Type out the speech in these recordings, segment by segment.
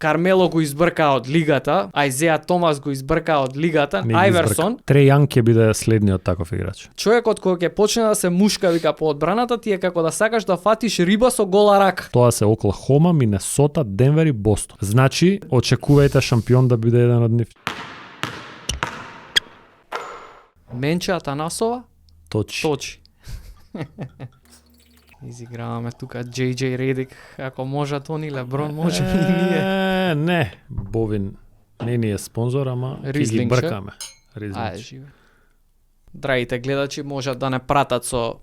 Кармело го избрка од лигата, Ајзеа Томас го избрка од лигата, Не ги Ајверсон, избрка. Треј Јанг ќе биде следниот таков играч. човекот кој ќе почне да се мушка вика по одбраната ти е како да сакаш да фатиш риба со гола рака. Тоа се Оклахома, Минесота, Денвер и Бостон. Значи, очекувајте шампион да биде еден од нив. Менче Атанасова, Точи. Изиграваме тука JJ Редик, ако можат они Леброн, може и ние. Не, Бовин не ни е спонзор, ама ќе ги Ризлинг, бркаме. Ајде, Ризлинг. живе. Драгите гледачи можат да не пратат со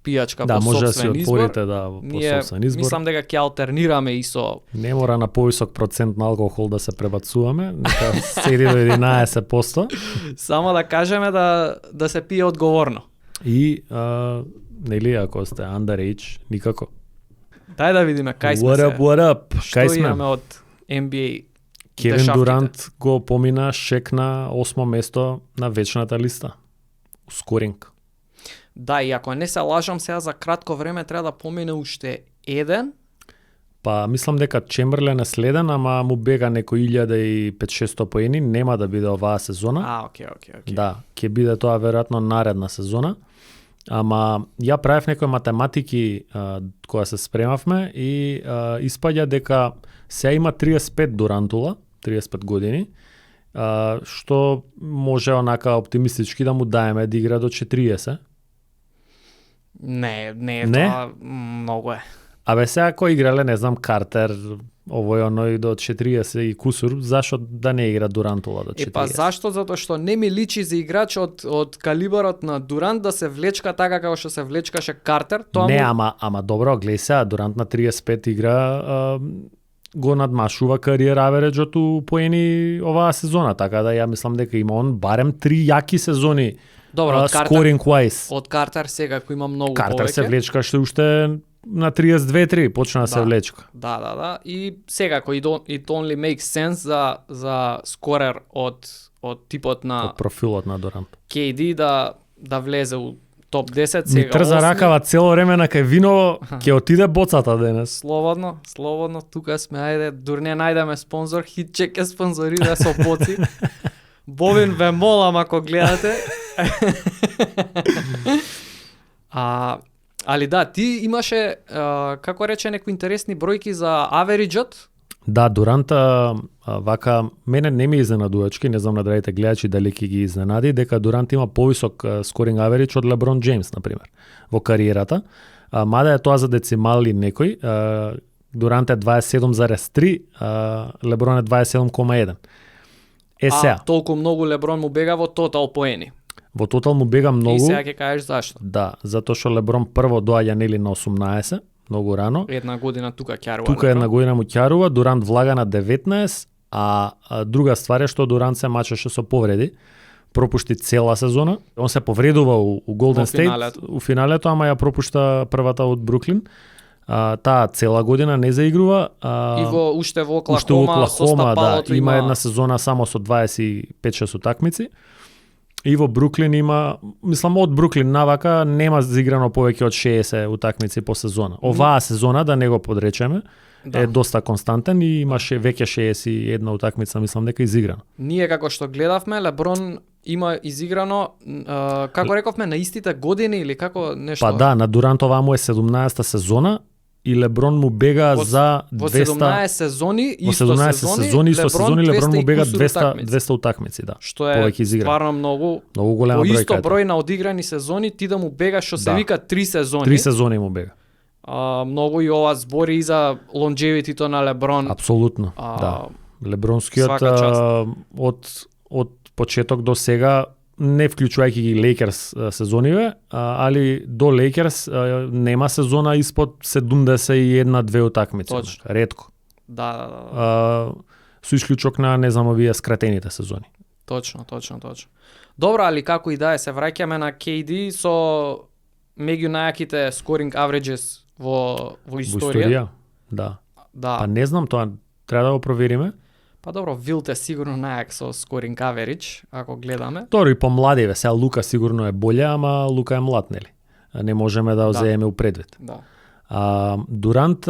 пијачка Да, по може да си сопствен избор. отворите по Ние собствен избор. мислам дека ќе алтернираме и со Не мора на повисок процент на алкохол да се пребацуваме, нека седи до 11%. само да кажеме да се пие одговорно. И, нели, ако сте underage, никако. Дај да видиме кај сме What up? Што Кај сме? имаме од NBA Кевин дешавките? Дурант го помина шек на 8 место на вечната листа. Скоринг. Да, и ако не се лажам сега за кратко време треба да помине уште еден. Па мислам дека Чемберлен е следен, ама му бега некој 1500-600 поени, нема да биде оваа сезона. Окей. Да, ќе биде тоа веројатно наредна сезона. Ама ја правев некои математики кога се спремавме и испаѓа дека се има 35 Дурантула, 35 години, што може онака оптимистички да му даеме да игра до 40. Не, Не? тоа многу е. Абе сега кој играле, не знам, Картер, овој оној до 40 и кусур, зашо да не игра Дурантула до 40? Па зашто? Затоа што не ми личи за играч од калибарот на Дурант да се влечка така како што се влечкаше Картер. Тоа Не, му... ама добро, гледај сега, Дурант на 35 игра го надмашува кариера авереджот у поени оваа сезона, така да ја мислам дека има он барем 3 јаки сезони Добро, од Картер, scoring wise. од Картер сега кој има многу Картер повеќе. се влечкаше уште на 32-3 почна да се Да. влечка. Да. И сега кој it only makes sense за скорер од типот на Од профилот на Дурант. KD да влезе у топ 10 Ми сега. трза осми. ракава цело време на кај виново, ќе отиде боцата денес. Слободно, тука сме, ајде, дур не најдеме спонзор, Хитчек е спонзорира со боци. Бовин ве молам ако гледате. Али да, ти имаше, како рече, некои интересни бројки за авериджот. Да, Дурант вака мене не ми изненадувачки, не знам на драгите гледачи дали ќе ги изненади, дека Дурант има повисок скоринг аверидж од Леброн Джеймс на пример во кариерата. Мада е тоа за децимали некој, Дурант е 27,3, Леброн е 27,1. Сега, Толку многу Леброн му бега во тотал поени. во тотал му бега многу. И сега ќе кажеш зашто. Да, затоа што Леброн прво доаѓа нели на 18, многу рано. Една година тука ќарува. Тука една година му ќарува, Дурант влага на 19, а друга ствар е што Дурант се мачеше со повреди. Пропушти цела сезона. Он се повредува у Голден Стейт у финалето, ама ја пропушта првата од Бруклин. Таа цела година не заигрува. И уште во Уште во Оклахома со Оклахома, стапалото има една сезона само со 25-6 утакмици. И во Бруклин има, мислам од Бруклин навака нема заиграно повеќе од 60 утакмици по сезона. Оваа сезона, да не го подречеме, е доста константен и имаше веќе 61 утакмица, мислам дека изиграно. Ние како што гледавме, Леброн има изиграно, како рековме, на истите години или како нешто? Па да, на Дурант оваа му е 17-та сезона и Леброн му бега за 200... Во 17 сезони, Во 17 сезони, исто сезони, Леброн му бега 200 утакмици, да. Што е повеќе изигран. стварно многу голема бројка. По исто бројка. број на одиграни сезони, ти да му бегаш, што се Да. вика 3 сезони. 3 сезони му бега. Многу и ова збори и за лонџевитито на Леброн. Апсолутно, да. Лебронскиот свака част. од почеток до сега, не вклучувајќи ги Лейкерс сезониве, али до Лейкерс нема сезона испод 71-2 утакмици. Точно. Ретко. Да. Со исклучок на, не знам, овие скратените сезони. Точно. Добро, али како и да е, се враќаме на KD со меѓу најаките scoring averages во историја. Да. Да. Па не знам тоа, треба да го провериме. Па добро, Вилт е сигурно најак со scoring average, ако гледаме. Добро и помладиве, сега Лука сигурно е боле, ама Лука е млад, нели? Не можеме да го земеме у предвид. Да. Дурант,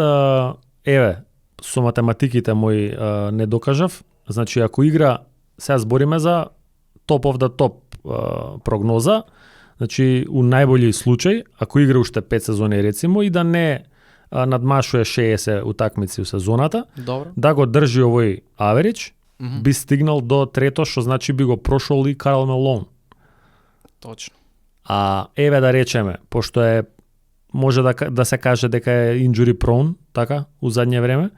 еве, со математиките мои не докажав. Значи, ако игра, сега збориме за топ of the топ прогноза, значи, у најбољи случај, ако игра уште 5 сезони, рецимо, и да не надмашуе 60 утакмици у сезоната, Добро. да го држи овој аверидж, би стигнал до трето, што значи би го прошол и Карл Мелоун. Точно. А еве да речеме, пошто може да се каже дека е injury prone, така, у задње време,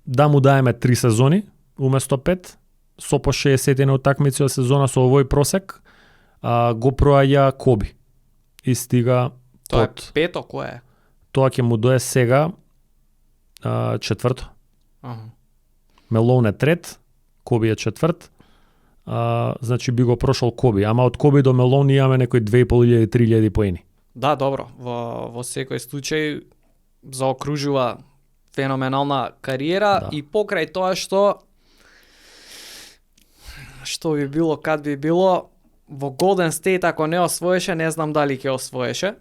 да му даеме 3 сезони, уместо 5, со по 60 на утакмици од сезона со овој просек, го проаѓа Коби. И стига Тоа е под... пето, кое е? Тоа ќе му дое сега четврто. Мелоун е трет, Коби е четврт, значи би го прошол Коби. Ама од Коби до Мелоун имаме некои 2500-3000 поени. Да, добро. Во секој случај заокружува феноменална кариера, Да. и покрај тоа што би било, кад би било, во Golden State ако не освоеше, не знам дали ќе освоеше.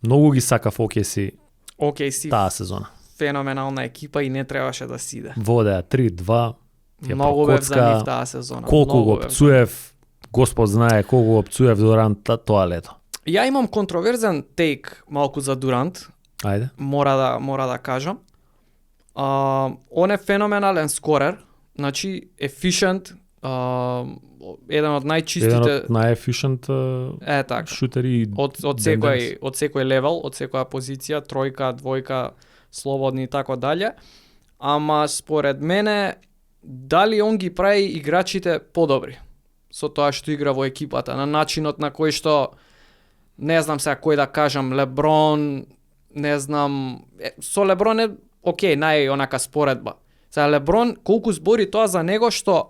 Многу ги сакав OKC OKC таа сезона. феноменална екипа и не требаше да сиде. Водеа 3-2. ја Многу бев за прокоцка. нив таа сезона. Колку Многу го бев. пцуев, Господ знае колку го пцуев Дурант тоа лето. Ја имам контроверзен тейк малку за Дурант, Ајде. мора да кажам. Он е феноменален скорер, значи efficient, еден од Еден најчистите од најефишент така. шутери. од секој левел, од секоја позиција, тројка, двојка, слободни и тако дале. Ама според мене дали он ги прави играчите подобри со тоа што игра во екипата, на начинот на кој што не знам сега кој да кажам, Леброн, не знам, со Леброн е окей, онака споредба. Сега Леброн колку збори тоа за него што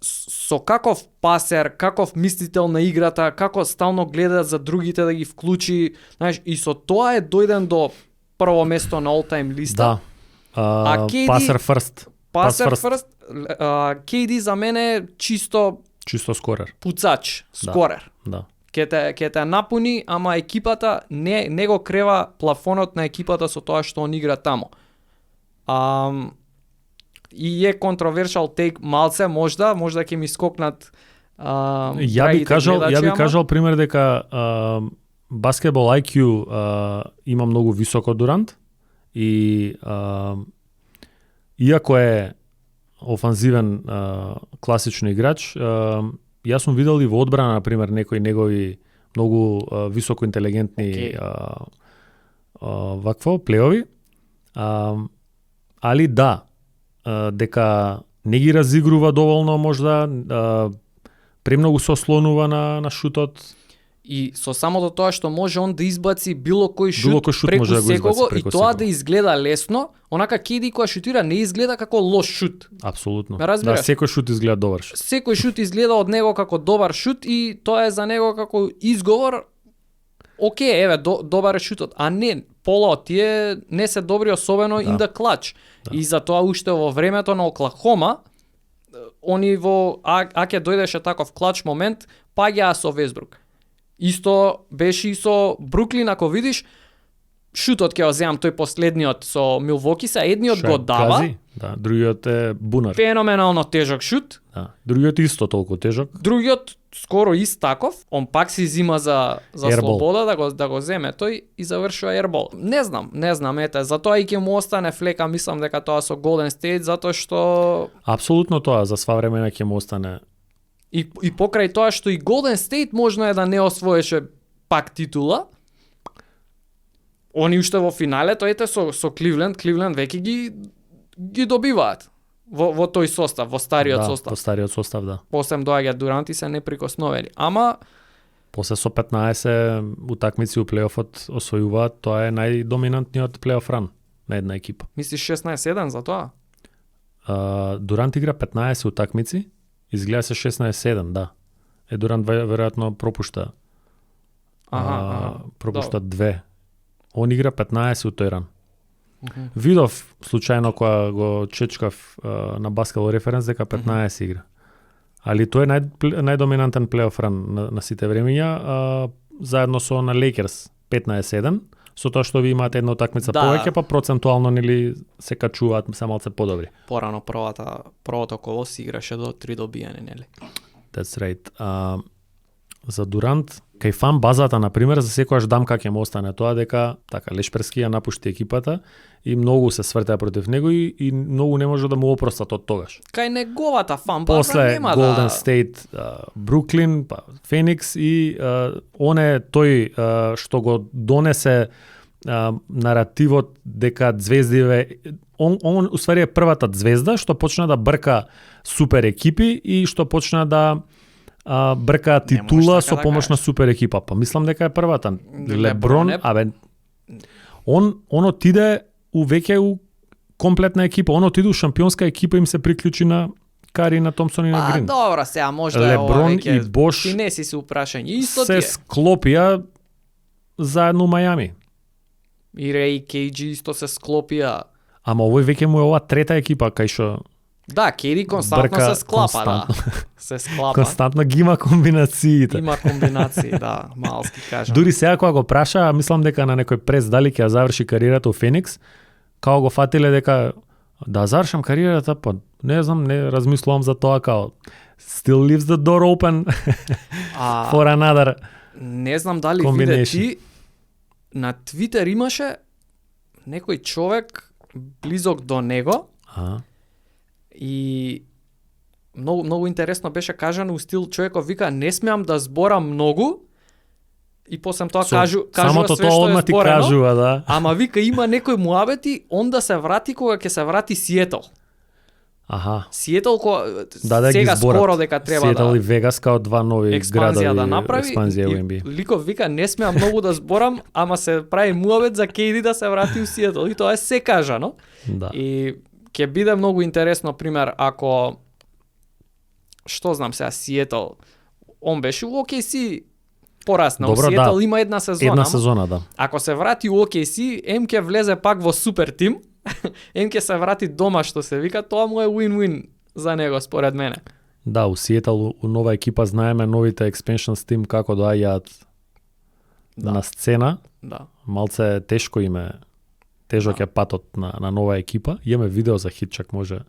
со каков пасер, каков мислител на играта, како стално гледа за другите да ги вклучи, знаеш, и со тоа е дојден до прво место на all time листа. Да. KD Пасер фрст. Пасер Pass first. first, KD за мене е чисто Чисто скорер. пуцач, скорер. Да. Ќе те напуни, ама екипата не го крева плафонот на екипата со тоа што он игра тамо. И е контровершал тейк малце, можда ќе ми скокнат Ја би кажал пример дека баскетбол IQ има многу високо Дурант и иако е офанзивен класично играч, јас сум видел и во одбрана на пример некои негови многу високо интелигентни вакво плеови. Али да, дека не ги разигрува доволно можда, премногу се ослонува на шутот. И со самото тоа што може он да избаци било кој шут преку може да го секого преку и тоа секого. да изгледа лесно, онака KD која шутира не изгледа како лош шут. Апсолутно. Ме разбираш? Да, секој шут изгледа добар шут. Секој шут изгледа од него како добар шут и тоа е за него како изговор. Океј, еве, добар е шутот, а не пола тие не се добри особено in the clutch. Да. И затоа уште во времето на Оклахома они во ќе дојдеше таков клач момент, паѓаа со Весбрук. Исто беше и со Бруклин, ако видиш, шутот ќе го земам тој последниот со Милвоки, се едниот го дава. Кази, да, другиот е бунар. Феноменално тежок шут. Да. Другиот исто толку тежок. Другиот скоро ист таков, он пак си зима за Airball. слобода да го земе тој и завршува ербол. Не знам, ете, затоа и ќе му остане флека, мислам дека тоа со Golden State, затоа што Апсолутно тоа, за сва времена ќе му остане. и покрај тоа што и Golden State можно е да не освоеше пак титула. Они уште во финалето, ете, со Кливленд веќе ги добиваат во тој состав, во стариот Да, состав. во стариот состав, да. После доаѓа Дурант и се неприкосновени. Ама После со 15 утакмици у плейофот освојуваат, тоа е најдоминантниот плейоф ран на една екипа. мислиш 16-7 за тоа? Дурант игра 15 утакмици, изгледа се 16-7, да. Дурант веројатно пропушта. Пропушта 2. Он игра 15 у тој ран. Видов случајно кога го чечкав на баскетбол референс дека 15 игра. Али тој е најдоминантен плейоф ран на сите времења, заедно со на Лейкерс 15-7, со тоа што ви имаате една утакмица Да. повеќе, па процентуално нели се качуваат се малце подобри. Порано првото коло си играше до 3 добијани, нели? That's right. За Дурант, кај фан базата, например, за секојаш дам как ќе му остане тоа дека така Лешперски ја напушти екипата и многу се свртеа против него и многу не може да му опростат од тогаш. Кај неговата фан база После нема Golden да... State, Бруклин, па Феникс и оне тој што го донесе наративот дека звездиве он уствари е првата звезда што почна да брка супер екипи и што почна да брка титула така со да помош на кажеш. супер екипа. Па мислам дека е првата. Леброн Леброн, е- он отиде веќе у комплетна екипа, он отиде у шампионска екипа, им се приклучи на Кари, на Томсон и на Грин. Добро, сега може да е ова Леброн веќе... и Бош Ти не си се упрашање. Исто ти се е. склопија заедно у Мајами. И Рей Кейджи исто се склопија. Ама овој веќе му е ова трета екипа кај што Да, Кейди константно брка се склапа, константно. да. Се склапа. Константно ги има комбинациите. Има комбинации, да, малски кажам. Дури сега кога го праша, мислам дека на некој прес дали ќе ја заврши кариерата у Феникс, као го фатиле дека да завршам кариерата, па не знам, не размислувам за тоа као still leaves the door open А, for another. не знам дали виде combination. ти, на Твитер имаше некој човек близок до него и многу интересно беше кажано у стил човеков вика не смеам да зборам многу и после тоа кажува самото све тоа што е одма ти зборено. кажува, да. Ама вика има некој муабети, онда се врати кога ќе се врати Сиетл. Аха. Сиетл Да ги сега зборат. скоро дека треба Сиетл да и Вегас као два нови експанзија градови, да направи. експанзија и у NBA. Ликов вика не смеам многу да зборам, ама се прави муабет за Кейди да се врати у Сиетл и тоа е се кажано. Да. И ќе биде многу интересно пример ако што знам сега Сиетл он беше у OKC порасна. Добро, у Сиетл да. има една сезона. Една сезона, да. Ако се врати у OKC, ем ќе влезе пак во супер тим, ем ќе се врати дома што се вика, тоа му е win-win за него според мене. Да, у Сиетл у нова екипа знаеме новите expansions тим како доаѓаат Да. на сцена. Да. Малце тешко име, тежок е патот на нова екипа. Имаме видео за хит, чак може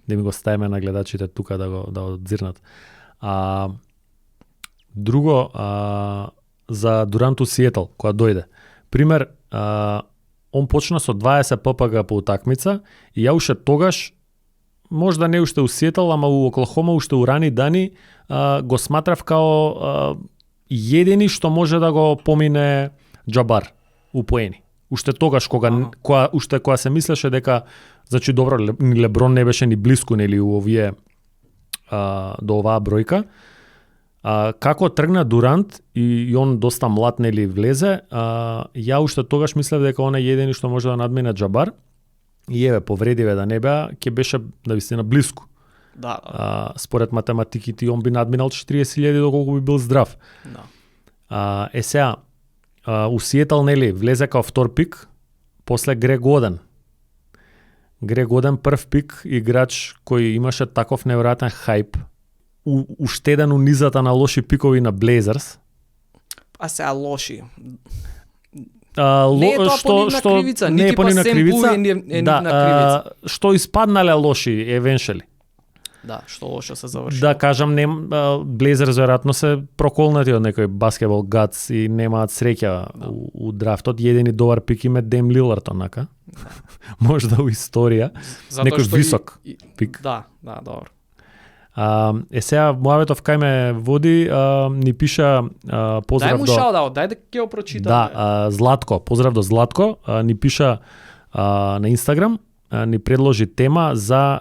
да ми го ставиме на гледачите тука да го одзирнат. Друго, за Дурант у Сиетл, која дојде. Пример, он почна со 20 ППГ по утакмица и ја уште тогаш, можда не уште у Сиетл, ама у Оклахома уште у рани дани, го сматрав као едини што може да го помине Джабар у поени. Уште тогаш кога се мислеше дека значи добро Леброн не беше ни блиску нели у овие до оваа бројка. Како тргна Дурант и он доста млад нели влезе, ја уште тогаш мислев дека он е едини што може да надмине Джабар. И еве повредиве да не беа, ќе беше навистина блиску. Да. Според математиките он би надминал 40.000 доколку би бил здрав. Да. Сега у Сиетл нели влезе као втор пик после Грег Оден. Грег Оден прв пик, играч кој имаше таков неверојатен хајп, уштеден у низата на лоши пикови на Блейзерс. А сега лоши. Не е тоа по нивна кривица, не е нити по па нивна Сем кривица. Пул е нивна кривица. Што испаднале лоши eventually. Да, што лошо се заврши. Да кажам, Блейзерс веројатно се проколнати од некој баскетбол гац и немаат среќа у драфтот. Едини добар пик им е Дем Лилард, онака. Да. Можда у историја. Затоа Некој што висок пик. Да, добро. Сега Муаветов кај ме води, ни пиша поздрав Дај му до... шаут-аут, дај да ќе го прочитаме. Да, Златко, поздрав до Златко, ни пиша на Инстаграм, ни предложи тема за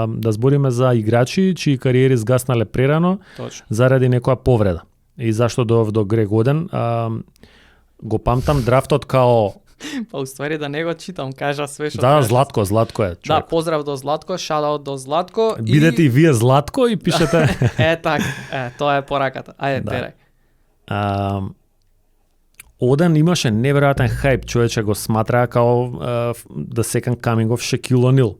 да збориме за играчи чии кариери згаснале прерано. Точно. Заради некоја повреда. И зашто до Грег Оден, го памтам драфтот као... Па уствари да не го читам, кажа све што Да, кажеш. Златко е човек. Да, поздрав до Златко, шаут до Златко. Бидете и вие Златко и пишете... Така, тоа е пораката. Ајде, Да. терај. Оден имаше неверојатен хајп, човече го сматраа као the second coming of Shaquille O'Neal.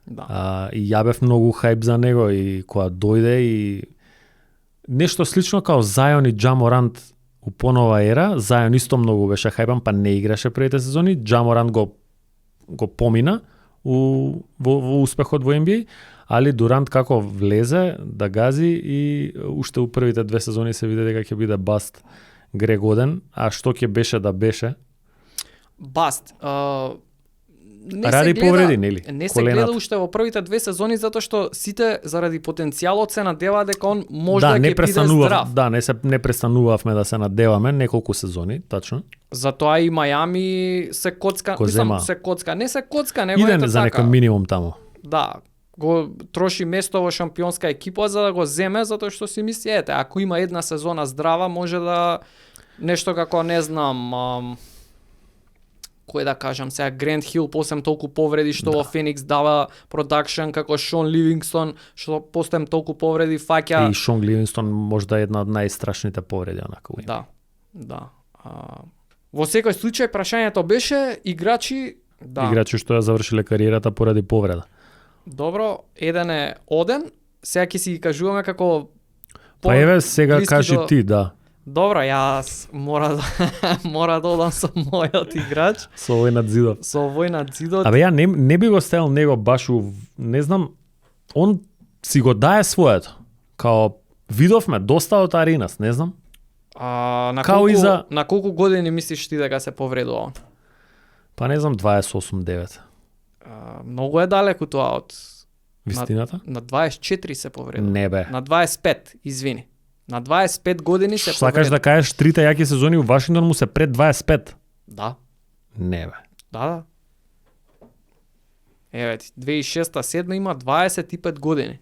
Да. И ја бев многу хајп за него и кога дојде и нешто слично као Зајон и Джа Морант у понова ера, Зајон исто многу беше хајпан, па не играше првите сезони, Джа Морант го помина во успехот во NBA, али Дурант како влезе да гази и уште у првите 2 сезони се виде дека ќе биде баст Грег Оден, а што ќе беше да беше? Баст. Не Ради се гледа, повреди, нели? Не се Колената. гледа уште во првите 2 сезони затоа што сите заради потенцијалот се надеваат дека он може Да, да не ќе биде престанував, здрав. да, не престанувавме да се надеваме неколку сезони, тачно. Затоа и Мајами се коцка, Го зема. се коцка, не се коцка, него Иде ето за така. некој минимум таму. Да, го троши место во шампионска екипа за да го земе затоа што си мисли ете, ако има една сезона здрава може да нешто како не знам кој да кажам сега Грент Хил посем толку повреди што во Феникс дава продакшн како Шон Ливингстон што посем толку повреди фаќа. И Шон Ливингстон можда е една од најстрашните повреди онака. Да. Во секој случај прашањето беше играчи Играчи што ја завршиле кариерата поради повреда. Добро, еден е Оден, сега ќе си ги кажуваме како Па еве сега блиски кажи до- ти, да. Добро, јас мора да одам со мојот играч, Со овој над зидот. со овој над зидот. Абе ја не би го ставил него баш у, не знам, он си го дае своето. Као видовме доста од Аринас, не знам. На Као колку, и за- на колку години мислиш ти дека се повредува он? Па не знам 28-9. Многу е далеку тоа од Вистината? на 24 се повредува. Не бе. На 25, извини. На 25 години се Сакаш повредува. да кажеш трите јаки сезони у Вашингтон му се пред 25? Да. Не бе. Да. Еве ти, 2006-2007 има 25 години.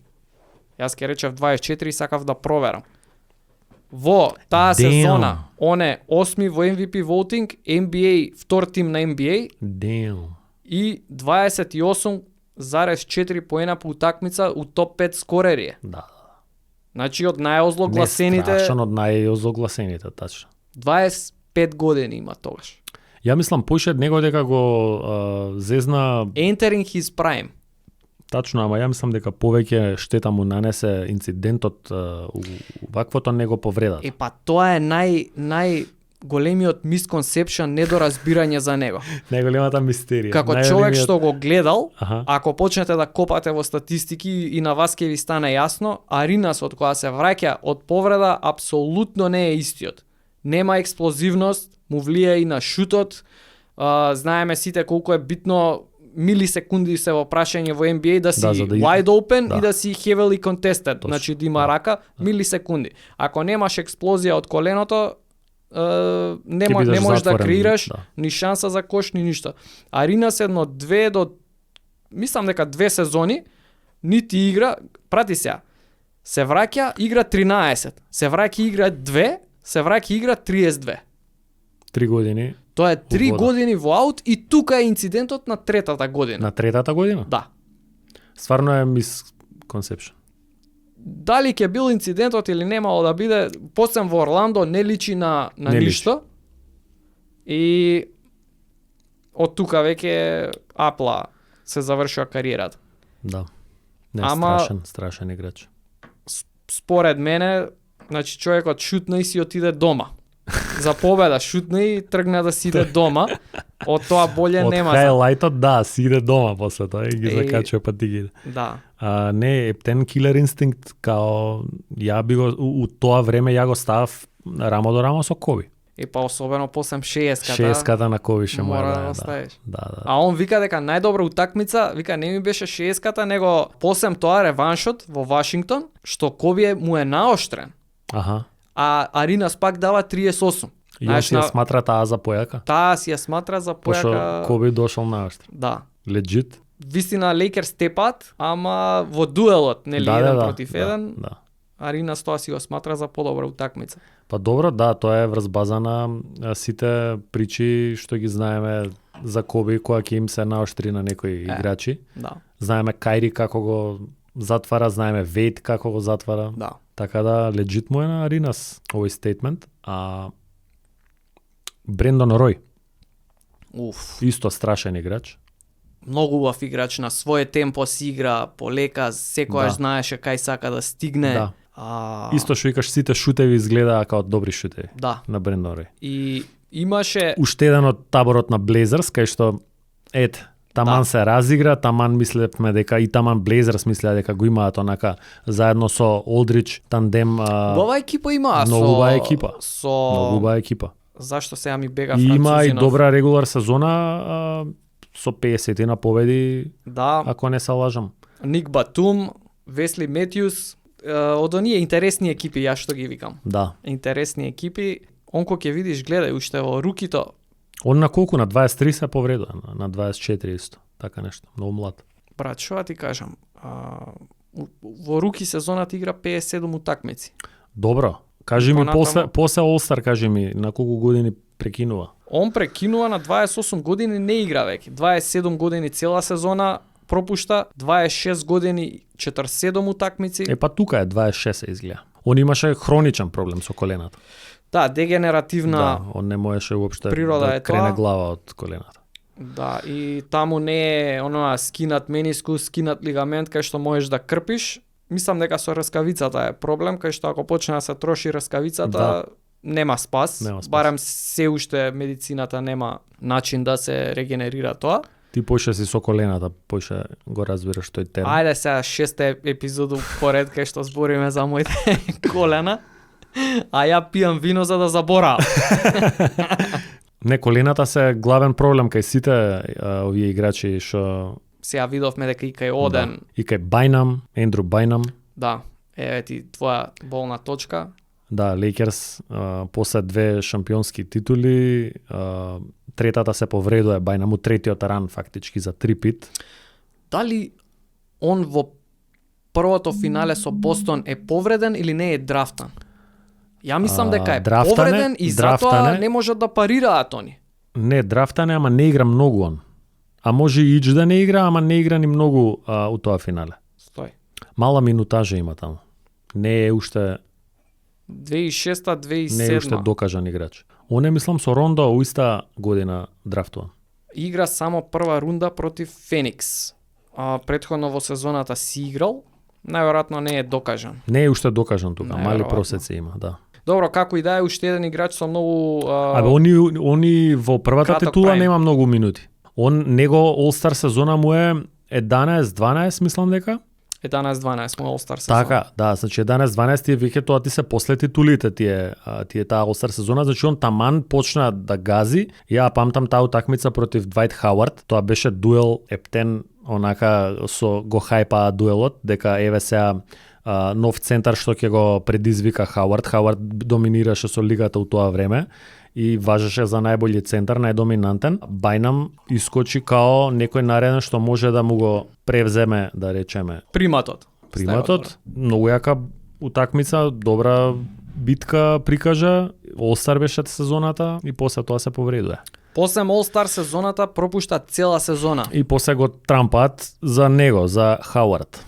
Јас ке речев 24 и сакав да проверам. Во таа Damn. сезона, он е 8 во MVP voting, NBA, втор тим на NBA Damn. и 28,4 поена по утакмица у топ 5 скорери е. Да. Значи од најозлогласените Не страшно од најозогласените, тачно. 25 години има тогаш. Ја мислам поише од него дека го зезна Entering his prime. тачно, ама ја мислам дека повеќе штета му нанесе инцидентот у ваквото него повреда. Е па тоа е големиот мисконсепшн, недоразбирање за него. Најголемата мистерија. Како човек што го гледал, Аха. ако почнете да копате во статистики и на вас ќе ви стане јасно, Аринас од која се враќа од повреда апсолутно не е истиот. Нема експлозивност, му влие и на шутот. Знаеме сите колку е битно милисекунди се во прашање во NBA да си Да, за да wide open да. и да си heavily contested, Точно, значи да има рака, милисекунди. Ако немаш експлозија од коленото, не бидеш можеш да затворен, креираш да. ни шанса за кош, ни ништо. Аринас едно 2 до мислам дека 2 сезони нити игра, прати се враќа, игра 13, се враќа игра 2, се враќа игра 32. 3 години Тоа е 3 вода. години во аут и тука е инцидентот на третата година. на третата година. Да. Стварно е misconception. Дали ќе бил инцидентот или немало да биде, посем во Орландо не личи на Не личи. ништо. И од тука веќе Апла се завршува кариерата. Да. Не, Ама- страшен играч. Според мене, значи човекот шутна и си отиде дома. За победа шутна и тргна да си иде дома. Од тоа боле Од нема. хайлайтот, да, си иде дома после тоа и ги Е, закачува па ти ги иде. Да. Не, Ептен Killer Instinct, као ја би го, у тоа време ја го ставав рамо до рамо со Коби. И па особено посем 60-ката. Шееската на Коби ше мора мора да да, ставиш. да, да. А он вика дека најдобра утакмица, вика не ми беше 60-ката, него посем тоа реваншот во Вашингтон, што Коби му е наоштрен, Аха. а Аринас пак дава 38. И он си ја сматра таа за појака. Таа си ја сматра за Пошто појака. Коби дошол на оштр. Да. Legit. Вистина Лейкерс степат, ама во дуелот, нели, еден против еден, Да. Аринас тоа си го сматра за подобра утакмица. Па добро, да, тоа е врз база на сите причи што ги знаеме за Коби која ќе им се наоштри на некои играчи. Да. Знаеме Кајри како го затвара, знаеме Вейт како го затвара. Да. Така да, легит му е на Аринас овој стейтмент. А Брендон Рој, Уф. исто страшен играч. Многу убав играч, на своје темпо си игра, полека, секојаш Да. знаеше кај сака да стигне. Да. Исто што викаш, сите шутеви изгледаа како добри шутеви Да. на Брендон Рой. И имаше Уште еден од таборот на Блейзерс, кај што таман Да. се разигра, таман мислевме дека и таман Блейзерс мислеа дека го имаат онака заедно со Олдрич тандем. убава екипа има Многу убава екипа. Со Многу убава екипа. Зашто сега ми бега И има и французинов? добра регулар сезона со 50 на победи, Да, ако не се лажам. Ник Батум, Весли Метјус, од оние интересни екипи, јас што ги викам. Да. Интересни екипи, онко ќе видиш, гледај уште во рукито, Он на колку? На 23 се повредува, на 24 исто. Така нешто, многу млад. брат, што да ти кажам, во руки сезоната игра 57 утакмици. Добро. Кажи ми Понатаму- после All-Star, кажи ми на колку години прекинува. Он прекинува на 28 години, не игра веќе. 27 години цела сезона пропушта, 26 години 47 утакмици. Па тука е 26 се изгледа. Он имаше хроничен проблем со колената. Да, дегенеративна. Да, он не можеше уопште природа да е крене тоа. глава од колената. Да, и таму не е оноа скинат менискус, скинат лигамент кај што можеш да крпиш. Мислам дека со раскавицата е проблем, кај што ако почне да се троши раскавицата, Да. нема спас. Нема спас. Барем се уште медицината нема начин да се регенерира тоа. Ти поише си со колената, поише го разбираш тој термин. Ајде сега шеста епизоду поред кај што збориме за моите колена. А ја пијам вино за да заборавам. Не, колената се главен проблем кај сите овие играчи што Сега видовме дека и кај Оден, да. И кај Бајнам, Ендрю Бајнам, да, еве ти твоја болна точка. да, Лейкерс после 2 шампионски титули, третата се повредува Бајнам, у третиот ран фактички за 3 пит. Дали он во првото финале со Бостон е повреден или не е драфтан? Ја мислам дека е драфтан е, повреден и драфтан затоа е. не можат да парираат они. Не, драфтане, ама не игра многу он. А може и ич да не игра, ама не игра ни многу у тоа финале. Стој. Мала минутажа има таму. Не е уште 2006-та, не е уште 2007 докажан играч. Он е мислам со Рондо у иста година драфтуван. игра само прва рунда против Феникс. Претходно во сезоната си играл, најверојатно не е докажан. Не е уште докажан тука, мали Најверојатно. просеци има, да. Добро, како и да е, уште еден играч со многу Абе, они во првата краток титула прайм. нема многу минути. Он него All-Star сезона му е 11-12, мислам дека. 11-12 му All-Star сезона. Така, да, значи 11-12 тие веќе тоа ти се после титулите тие таа All-Star сезона, значи он таман почна да гази. Ја памтам таа утакмица против Двајт Хауард, тоа беше дуел ептен, онака со го хајпаа дуелот, дека еве сега нов центар што ќе го предизвика Хауард. Хауард доминираше со лигата у тоа време и важеше за најбољи центар, најдоминантен. Бајнам искочи као некој нареден што може да му го превземе, да речеме, Приматот. приматот. Многу јака утакмица, добра битка прикажа. All-Star беше сезоната и после тоа се повредува. После All-Star сезоната пропушта цела сезона. И после го трампаат за него, за Хауард.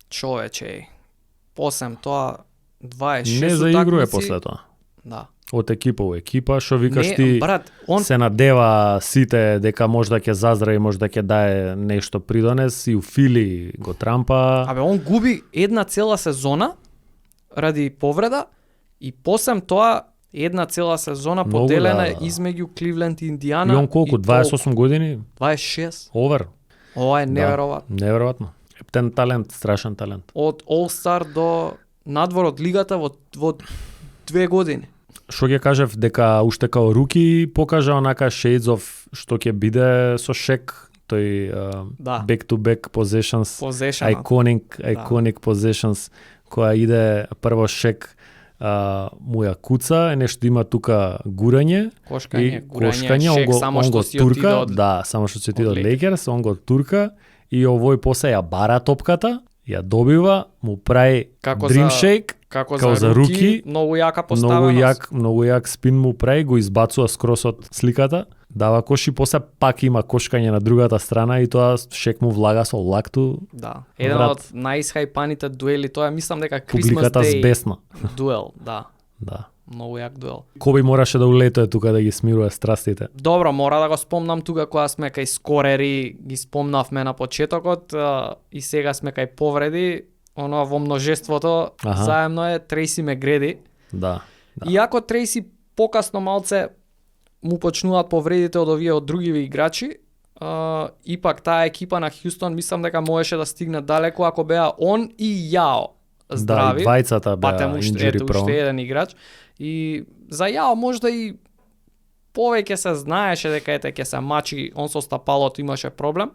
Човече. После тоа 26 Не заигрува утакмици. после тоа. Да. Од екипа у екипа, што викаш Не, ти брат, он се надева сите дека може да ќе заздрави, може да ќе дае нешто придонес и у Фили го трампа. Абе, он губи една цела сезона ради повреда и посем тоа една цела сезона Многу, поделена да. измеѓу Кливленд и И Индијана. он колку, и 28 години? 26. Овер. Ова е неверојатно. Неверојатно. Ептен талент, страшен талент. Од All-Star до надвор од лигата во 2 години. Што ќе кажев дека уште као руки покажа онака shades of што ќе биде со Шек, тој Да. back to back possessions, Possession. iconic possessions, која иде прво Шек му ја куца, нешто има тука гурање Кошкање, и гурање, кошкање, Шек само он што го си отиде турка, од... да, само што си отиде од од Лейкерс, он го турка и овој после ја бара топката, ја добива, му прави Како dream за- shake, Како као за руки, многу јака поставеност. многу јак спин му прави, го избацува скрос од сликата, дава кош и после пак има кошкање на другата страна и тоа Шек му влага со лакту, Да. Еден Врат. од најисхајпаните дуели, тоа мислам дека Christmas публиката Day збесна. дуел, да. Да. Многу јак дуел. Коби мораше да улетува тука да ги смирува страстите. Добро, мора да го спомнам тука кога сме кај скорери, ги спомнавме на почетокот и сега сме кај повреди. оно во множеството заедно е Трейси Мегреди. Да. Иако Трейси покасно малце му почнуваат повредите од овие од другиви играчи, ипак таа екипа на Хјустон мислам дека можеше да стигне далеко ако беа он и Јао здрави. Да, и двајцата беа инџури прон. Уште еден играч. И за Јао можда и повеќе се знаеше дека ете ќе се мачи, он со стапалото имаше проблем,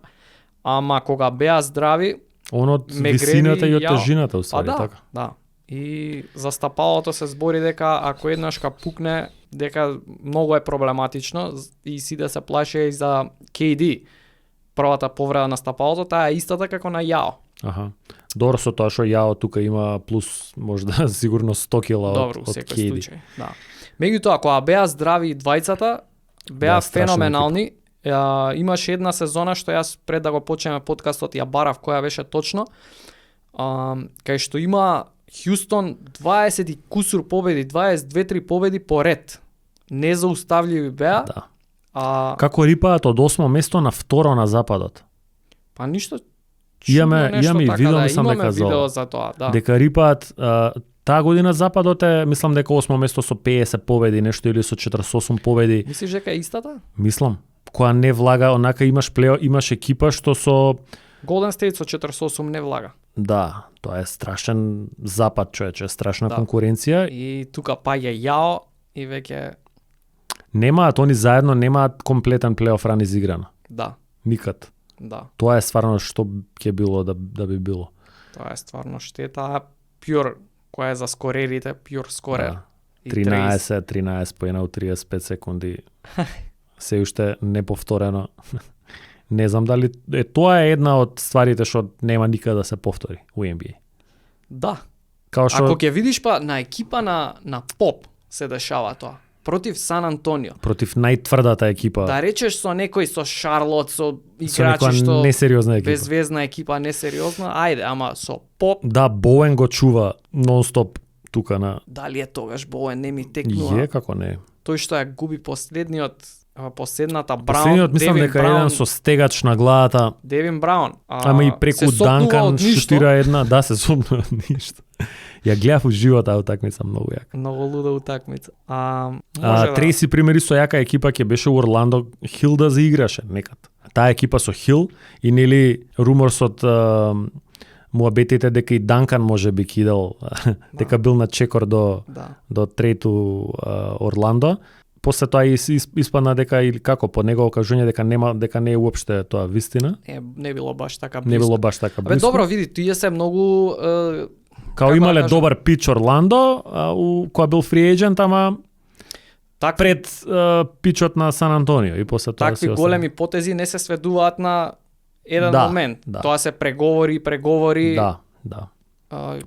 ама кога беа здрави, он од висината и од тежината уствари, така. Да. И за стапалото се збори дека ако еднаш ка пукне, дека многу е проблематично и сите се плаше и за KD. Првата повреда на стапалото, таа е истата како на Јао. Добро со тоа што Јао тука има плюс можда сигурно 100 кила од KD. Случај, да. Меѓутоа, кога беа здрави двајцата, беа феноменални. Имаше една сезона што јас пред да го почнеме подкастот ја барав која беше точно, кај што има Хјустон 20 и кусур победи, 22-3 победи поред. Незауставливи беа. Да. Како рипаат од 8 место на второ на западот. Па ништо. Имаме видео, мислам дека видео за тоа, да. Дека рипаат таа година западот е, мислам дека 8 место со 50 победи, нешто или со 48 победи. Мислиш дека е истата? Мислам. Која не влага, онака имаш екипа што со Golden State со 48 не влага. Да, тоа е страшен запад, човече, страшна конкуренција. И тука паѓа Јао и веќе немаат, они заедно немаат комплетен плейоф ран изиграно. Да. Никад. Да. Тоа е стварно што ќе било да би било. Тоа е стварно штета. Пјур, која е за скорерите, пјур скорер. Да. 13 поена у 35 секунди. Се уште неповторено. Не знам дали тоа е една од стварите што нема никаде да се повтори у NBA. Да. Као што ако ќе видиш па на екипа на Поп се дешава тоа. Против Сан Антонио. Против најтврдата екипа. Да речеш со некој со Шарлот, со со играчи што несериозна екипа. Безвезна екипа, несериозна. Ајде, ама со Поп. Да, Боуен го чува нон-стоп тука на. Дали е тогаш Боуен не ми текнува? Е, како не. Тој што ја губи последната Браун. Последниот мислам дека еден со стегач на главата. Девин Браун. Ама и преку Данкан шутира една, да се сопнува од ништо. Ја гледав уживо таа утакмица многу јака. Многу луда утакмица. Треси примери со јака екипа ќе беше у Орландо, Хил да заиграше некад. Таа екипа со Хил и нели руморсот муабетите дека и Данкан може би кидал, дека бил на чекор до трето Орландо. После тоа испадна дека или како по негово кажување дека не е уопште тоа вистина. Не било баш така близко. Не било баш така близко. Добро, види, тие се многу као имале добар пич Орландо, која бил фри ејджент, ама пред пичот на Сан Антонио и после тоа такви големи потези не се сведуваат на еден момент. Да. Тоа се преговори. Да.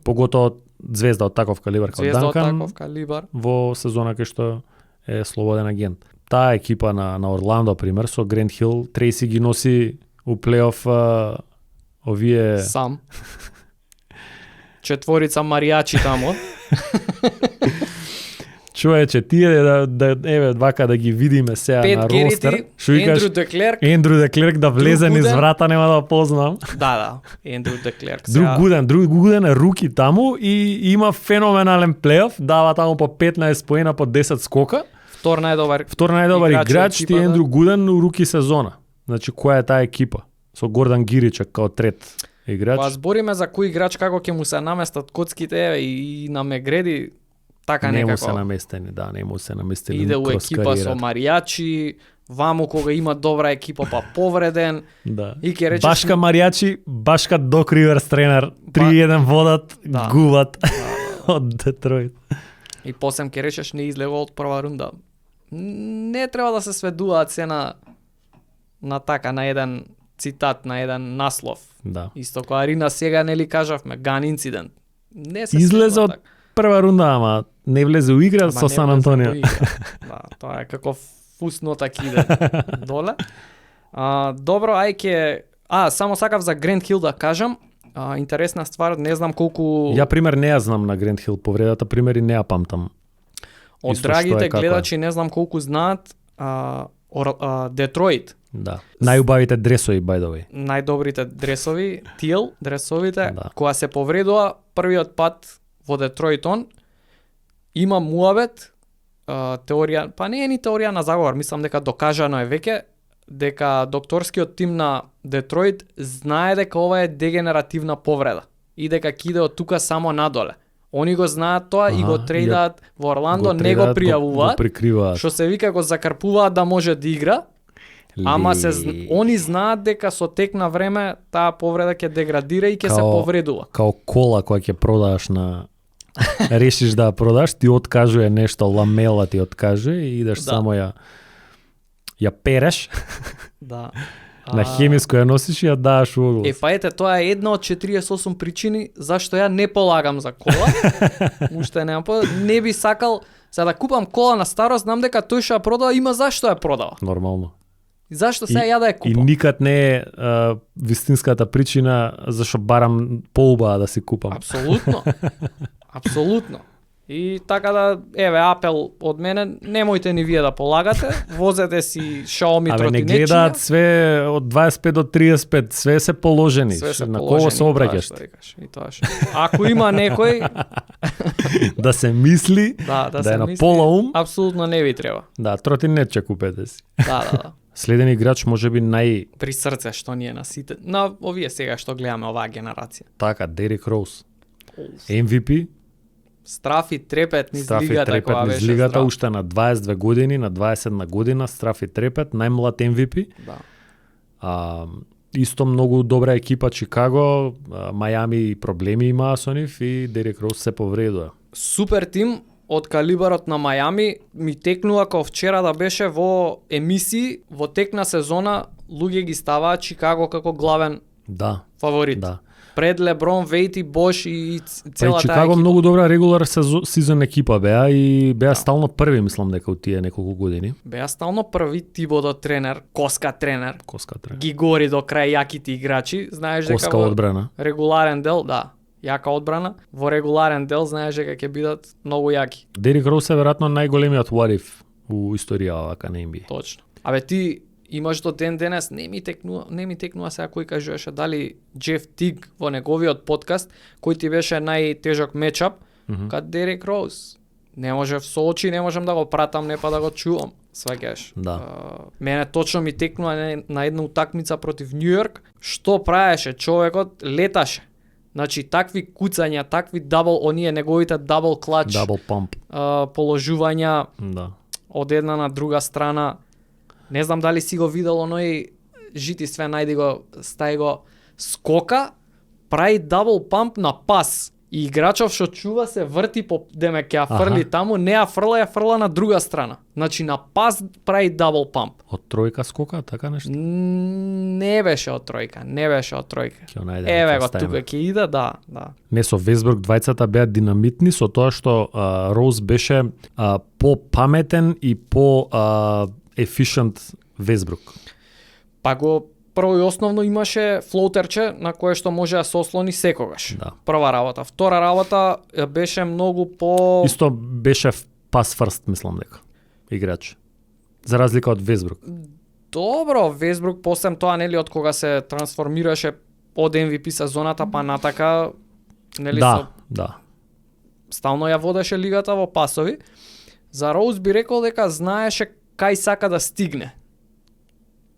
Поготово звезда од таков калибар како Данкан. Во сезона кај што е слободен агент. Таа екипа на Орландо, пример, со Грент Хил, Трейси ги носи у плейоф овие сам. Четворица маријачи тамо. Човече, тие еве вака да ги видиме сега на ростер. Ендрю Деклерк да влезе низ врата, нема да познам. Да, Ендрю Деклерк. Друг годен е руки таму и има феноменален плейоф, дава таму по 15 поена, по 10 скока. Втор најдобар играч ти Ендрю Гуден у руки сезона. Значи, која е таа екипа? Со Гордан Гиричек као трет играч. Па збориме за кој играч како ќе му се наместат коцките и на Мегреди, така некако. Не му се наместени. Иде у екипа со маријачи, ваму кога има добра екипа па повреден. Да. И ќе речеш Башка маријачи, Башка Док Риверс тренер, 3-1 водат, губат од Детройт. И посем ќе речеш не излегол од прва рунда. Не треба да се сведуваат се на така, на еден цитат, на еден наслов. Да. Исто која Арина сега нели кажавме, ган инцидент. Не се излезе од прва рунда, ама не влезе у игра со Сан Антонио. Да, тоа е како фуснота киде доле. Добро, само сакав за Грент Хил да кажам. Интересна ствар, не знам колку... Ја пример не ја знам на Грент Хил, повредата примери не ја памтам. Од драгите гледачи не знам колку знаат, Детройт Да. Најубавите дресови, by the way. Најдобрите дресови, дресовите, Да. кога се повредува првиот пат во Детройт има муабет, теорија, па не е ни теорија на заговор, мислам дека докажано е веќе, дека докторскиот тим на Детройт знае дека ова е дегенеративна повреда и дека ќе иде од тука само надоле. Они го знаат тоа и го трейдаат во Орландо, не го пријавуваат, го прикриваат. што се вика го закрпуваат да може да игра, ама они знаат дека со тек на време таа повреда ќе деградира и ќе се повредува. Као кола која ќе продаш на решиш да ја продаш, ти откажува нешто, ламела ти откажува и идеш само ја переш. Да. На хемиско ја носиш и ја даваш во оглас. Па ете, тоа е една од 48 причини зашто ја не полагам за кола. Уште не би сакал за да купам кола на старост, знам дека тој што ја продава има зашто ја продава. Нормално. И зашто сега ја да ја купам? И никад не е вистинската причина зашто барам поубава да си купам. Апсолутно. Апсолутно. И така да, еве, апел од мене, немојте ни вие да полагате, возете си Xiaomi тротинечија. Не гледаат све од 25 до 35, све се положени. На кого се обраќаш? И тоа што. Ако има некој да се мисли, да е на пола ум, апсолутно не ви треба. Да, тротинече купете си. Да. Следен играч можеби при срце што ни е на сите, на овие сега што гледаме оваа генерација. Така, Дерик Роуз. MVP. Страф и трепет низ лигата кога беше здрав. Уште на 22 години, на 21 година, страф и трепет, најмлад MVP. Да. Исто многу добра екипа Чикаго, Мајами проблеми имаа со нив и Дерик Роуз се повредува. Супер тим од калибарот на Мајами ми текнува као вчера да беше во емисии, во тек на сезона луѓе ги ставаат Чикаго како главен фаворит. Да. Пред Леброн, Вейт и Бош и целата Чикаго екипа. многу добра регулар сезон екипа беа и беа стално први, мислам дека од тие неколку години. Беа стално први, Тибодо тренер, Коска тренер. Ги гори до крај јаките играчи, знаеш дека Коска одбрана. Регуларен дел, да, јака одбрана. Во регуларен дел знаеш дека ќе бидат многу јаки. Дерик Роуз е веројатно најголемиот what if у историјава вака на NBA. Точно. Абе ти имаш до ден денес, не ми текнува сега кој кажуваше дали Джеф Тиг во неговиот подкаст, кој ти беше најтежок мечап, кад Дерик Роуз. Не можев со очи, не можам да го пратам, не па да го чувам. Сваќаш. Да. Мене точно ми текнува на една утакмица против Њујорк, што правеше човекот, леташе. Значи такви куцања, такви оние неговите дабл клач. Дабл памп. Положувања. Да. Од една на друга страна. Не знам дали си го видел оној жити све најди го, стај го скока, прави дабл памп на пас. И играчов што чува се врти по деме ќе ја фрли таму, не ја фрла на друга страна. Значи на пас прави дабл памп. Од тројка скока, така нешто? Не беше од тројка. Еве го тука ќе иде, да. Не, со Весбрук двајцата беа динамитни со тоа што Роуз беше по-паметен и по-ефишент Весбрук. Па го прво и основно имаше флоутерче на кое што може да се ослони секогаш. Да. Прва работа. Втора работа беше многу по... Исто беше пас фрст, мислам дека, играч. За разлика од Весбрук. Добро, Весбрук посем тоа, нели, од кога се трансформираше од MVP сезоната па натака, нели, да. Стално ја водеше лигата во пасови. За Роуз би рекол дека знаеше кај сака да стигне.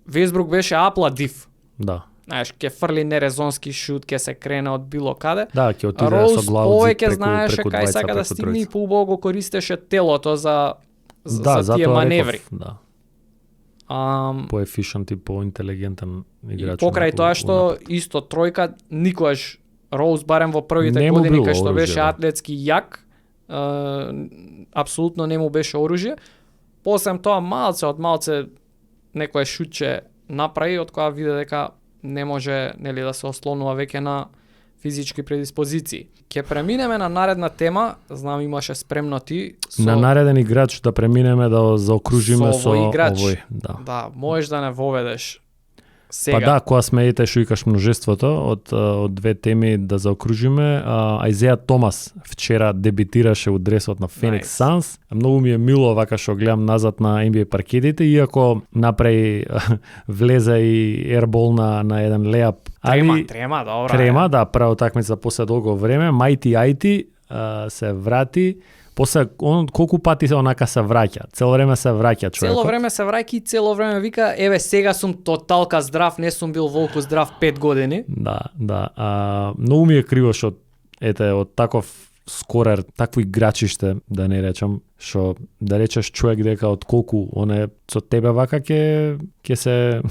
Весбрук беше апладив. Да. Знаеш, ќе фрли нерезонски шут, ќе се крене од било каде. Да, ќе отиде со глава од зид знаеше кај сака да стигне и поубаво го користеше телото за тие маневри. Да. По-ефишент и по-интелигентен играч. И покрај тоа што исто тројка никогаш Роуз барем во првите години кај што беше атлетски јак, апсолутно не му беше оружје. Посем тоа малце некое шутче направи од кога виде дека не може, нели, да се ослонува веќе на физички предиспозиции. Ќе преминеме на наредна тема, знам имаше спремно ти. На нареден играч да преминеме да заокружиме со овој. Да, можеш да не воведеш Сега. Па да, кога сме ете што викаш множеството, од две теми да заокружиме, Ајзеја Томас вчера дебитираше у дресот на Феникс Nice. Санс. Многу ми е мило вака што гледам назад на NBA паркетите, иако направи влезе и ербол на еден леап. Трема, добра. Трема, да, прва утакмица после долго време, Мајти Ајти се врати. После он колку пати онака се враќа, цело време се враќа човекот. Цело време се враќа и цело време вика, еве сега сум тоталка здрав, не сум бил волку здрав 5 години. Да. Многу ми е криво што ете од таков скорер, такво играчиште, да не речам, што да речеш човек дека од колку он е со тебе вака ќе се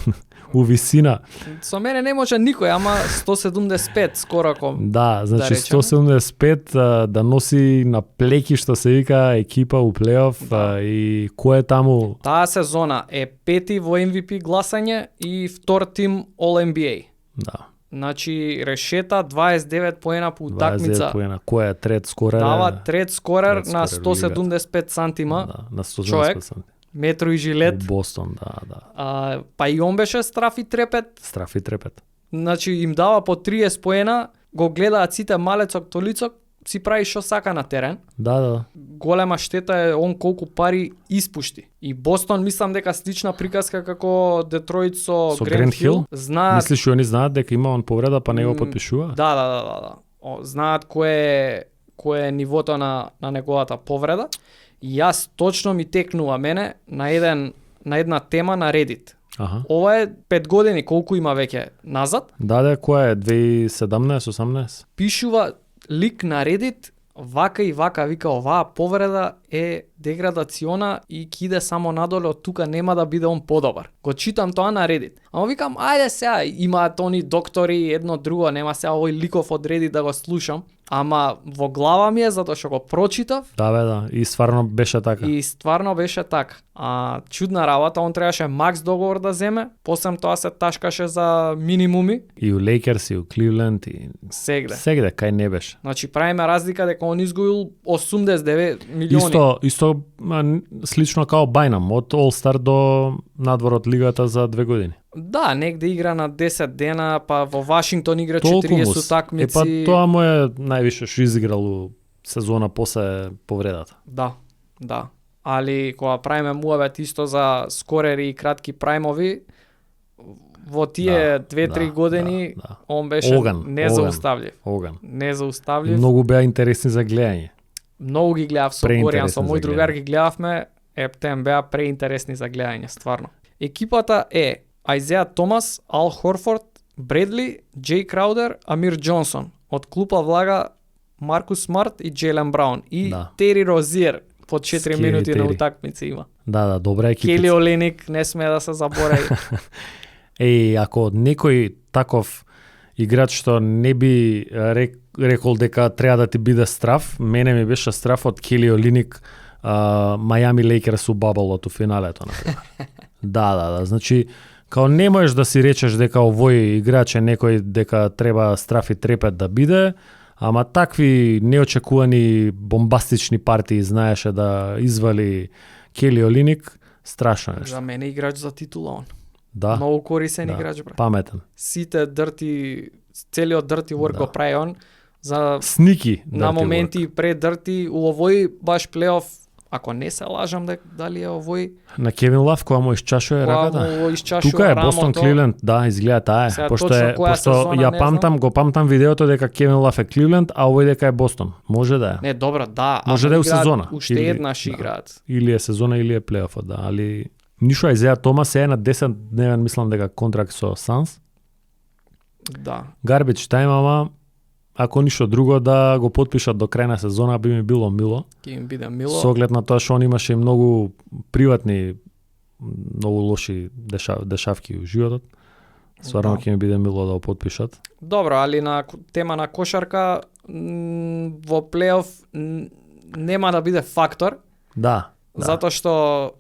у висина. Со мене не може никој, ама 175 скоро ком. Да, значи речеме. 175 да носи на плеки што се вика екипа у плейоф и кој е таму? Таа сезона е пети во MVP гласање и втор тим All NBA. Да. Значи решета 29 поена по утакмица. 29 поена. Кој е трет скорер? Дава трет скорер Трет на скорер у 175 сантима. Да, на 175 човек. сантима. Метро и жилет. У Бостон, да. Па и он беше страф и трепет. Страф и трепет. Значи им дава по 30 поена, го гледаат сите малецок толицок, си прави што сака на терен. Да. Голема штета е он колку пари испушти. И Бостон мислам дека слична приказка како Детройт со Грент Хил. Знаат, Мислиш што они знаат дека има он повреда па не го потпишува? Да. Знаат кое е нивото на неговата повреда. И јас точно ми текнува мене на една тема на Reddit. Аха. Ова е 5 години, колку има веќе назад. Да, која е 2017-18? Пишува лик на Reddit, вака и вака, вика оваа повреда е деградациона и киде само надоле, од тука нема да биде он подобар. Го читам тоа на Reddit. Ама викам, ајде сега, имаат они доктори, едно друго, нема сега овој ликов од Reddit да го слушам. Ама во глава ми е затоа што го прочитав. Да, и стварно беше така. И стварно беше така. Чудна работа, он требаше макс договор да земе, после тоа се ташкаше за минимуми. И у Лейкерс, и у Кливленд, и сегде, кај не беше. Значи правиме разлика дека он изгубил 89 милиони. Исто слично као Бајнам, од All-Star до надвор од лигата за 2 години. Да, негде игра на 10 дена, па во Вашингтон игра 40 такмици. Па тоа му е највише што изиграл у сезона после повредата. Да. Али кога правиме муавет исто за скорери и кратки прајмови, во тие 2-3 години он беше незауставлив. Оган. Незауставлив. Многу беа интересни за гледање. Многу ги гледав со Горијан, со мој другар ги гледавме, ептен беа преинтересни за гледање, стварно. Екипата е Ајзеја Томас, Ал Хорфорд, Бредли, Джей Краудер, Амир Џонсон. Од клупа влага Маркус Смарт и Джейлен Браун. И Тери Розиер по 4 минути на утакмици има. Да, добра екипа. Кели Олейник не сме да се заборави. Ако некој таков играч што не би рекол дека треба да ти биде страф, мене ми беше страф од Кели Олейник, Мајами Лейкерс у баблот у финалето, например. Да, значи као не можеш да си речеш дека овој играч е некој дека треба страф и трепет да биде, ама такви неочекувани бомбастични партии знаеше да извали Кели Олейник, страшно нешто. За мене играч за титула он. Да. Многу корисен играч, брат. Паметен. Сите целиот дирти work го прави он за сники на моменти пред дирти у овој баш плейоф. Ако не се лажам дали е овој на Кевин Лав кога му исчашува раката. Тука е Бостон Кливленд, да, изгледа таа е. Пошто ја памтам видеото дека Кевин Лав е Кливленд, а овој дека е Бостон. Може да е. Не, добро, да. Може да е у сезона. Уште еднаш играат. Или е сезона или е плейофот, да, али ништо Ајзеја Томас е на 10 дневен, мислам дека контракт со Санс. Да. Гарбич тајм, ама ако ништо друго да го потпишат до крај на сезона, би ми било мило. Ќе им биде мило. Со оглед на тоа што он имаше и многу приватни, многу лоши дешавки у животот. Стварно ќе ми биде мило да го потпишат. Добро, али на тема на кошарка во плейоф нема да биде фактор. Да. Затоа што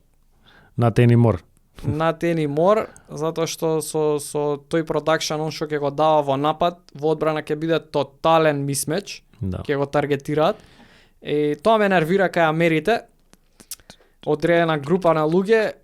на Тенимор. На Тенимор, затоа што со тој продакшн он што ќе го дава во напад, во одбрана ќе биде тотален мисмеч. Да. Ќе го таргетираат. И тоа ме нервира кај Америте. Одредена група на луѓе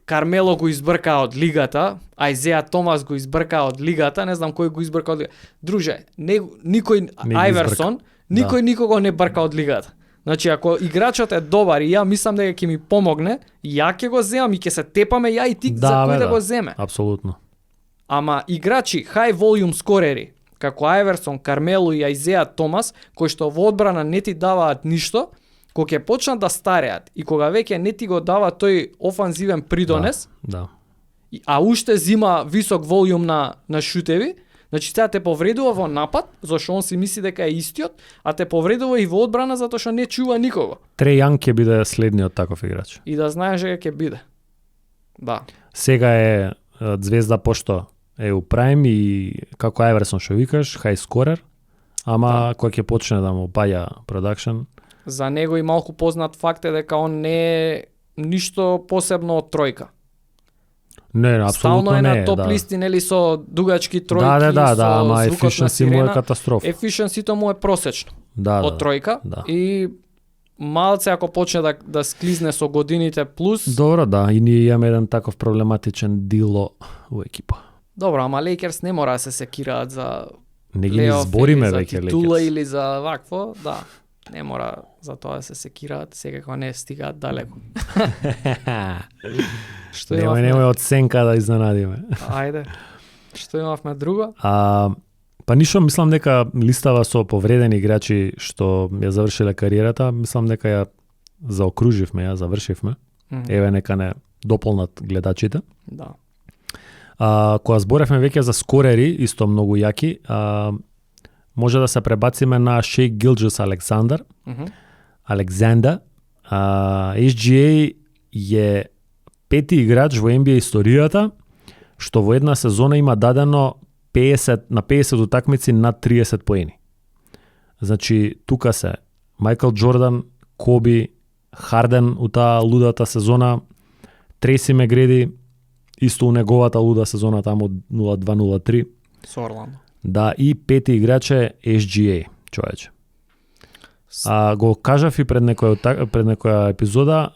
Кармело го избрка од лигата, Ајзеа Томас го избрка од лигата, не знам кој го избрка од лигата. Друже, никој Не ги Ајверсон, никој никого не брка од лигата. Значи, ако играчот е добар и ја мислам дека ќе ми помогне, ја ќе го земам и ќе се тепаме ја и ти за кој да го земе. Апсолутно. Ама играчи high volume скорери, како Ајверсон, Кармело и Ајзеа Томас, кои што во одбрана не ти даваат ништо, кога ќе почнат да стареат и кога веќе не ти го дава тој офанзивен придонес, Да. а уште зима висок волјум на шутеви, значи сега те повредува во напад, зашто он си мисли дека е истиот, а те повредува и во одбрана затоа што не чува никого. Треј Јанг ќе биде следниот таков играч. И да знаеш дека ќе биде. Да. Сега е звезда пошто е у прайм и како Ајверсон што викаш, хај скорер, ама кога ќе почне да му паѓа продакшн, За него и малку познат факт е дека он не е ништо посебно од тројка. не, Стално апсолутно е не на топ да. листи, нели, со дугачки тројки, Да, со ама звукот на ефишенси му е сирена. катастрофа. Ефишенсито му е просечно Да, од тројка да. и малце ако почне да склизне со годините плюс. Добро, да, и ние имаме еден таков проблематичен дило у екипа. Добро, ама Лейкерс не мора да се секираат за Не ги ни плейоф збориме или за веќе титула Лейкерс. или за вакво, да. Не мора за тоа да се секираат, секако не стигаат далеко. Што имавме? Немој од сенка да изненадиме. Ајде. Што имавме друго? Па ништо, мислам дека листава со повредени играчи што ја завршиле кариерата, мислам дека ја заокруживме, ја завршивме. Еве нека не дополнат гледачите. Да. Кога зборевме веќе за скорери, исто многу јаки, може да се пребациме на Шеј Гилджус Александар. Александр. SGA е пети играч во NBA историјата што во една сезона има дадено 50 утакмици над 30 поени. Значи, тука се Мајкл Џордан, Коби, Харден у таа лудата сезона, Треси Мегреди, исто у неговата луда сезона таму 02-03. Со Орландо. Да, и пети играч е SGA, човече. Го кажав и пред некоја епизода,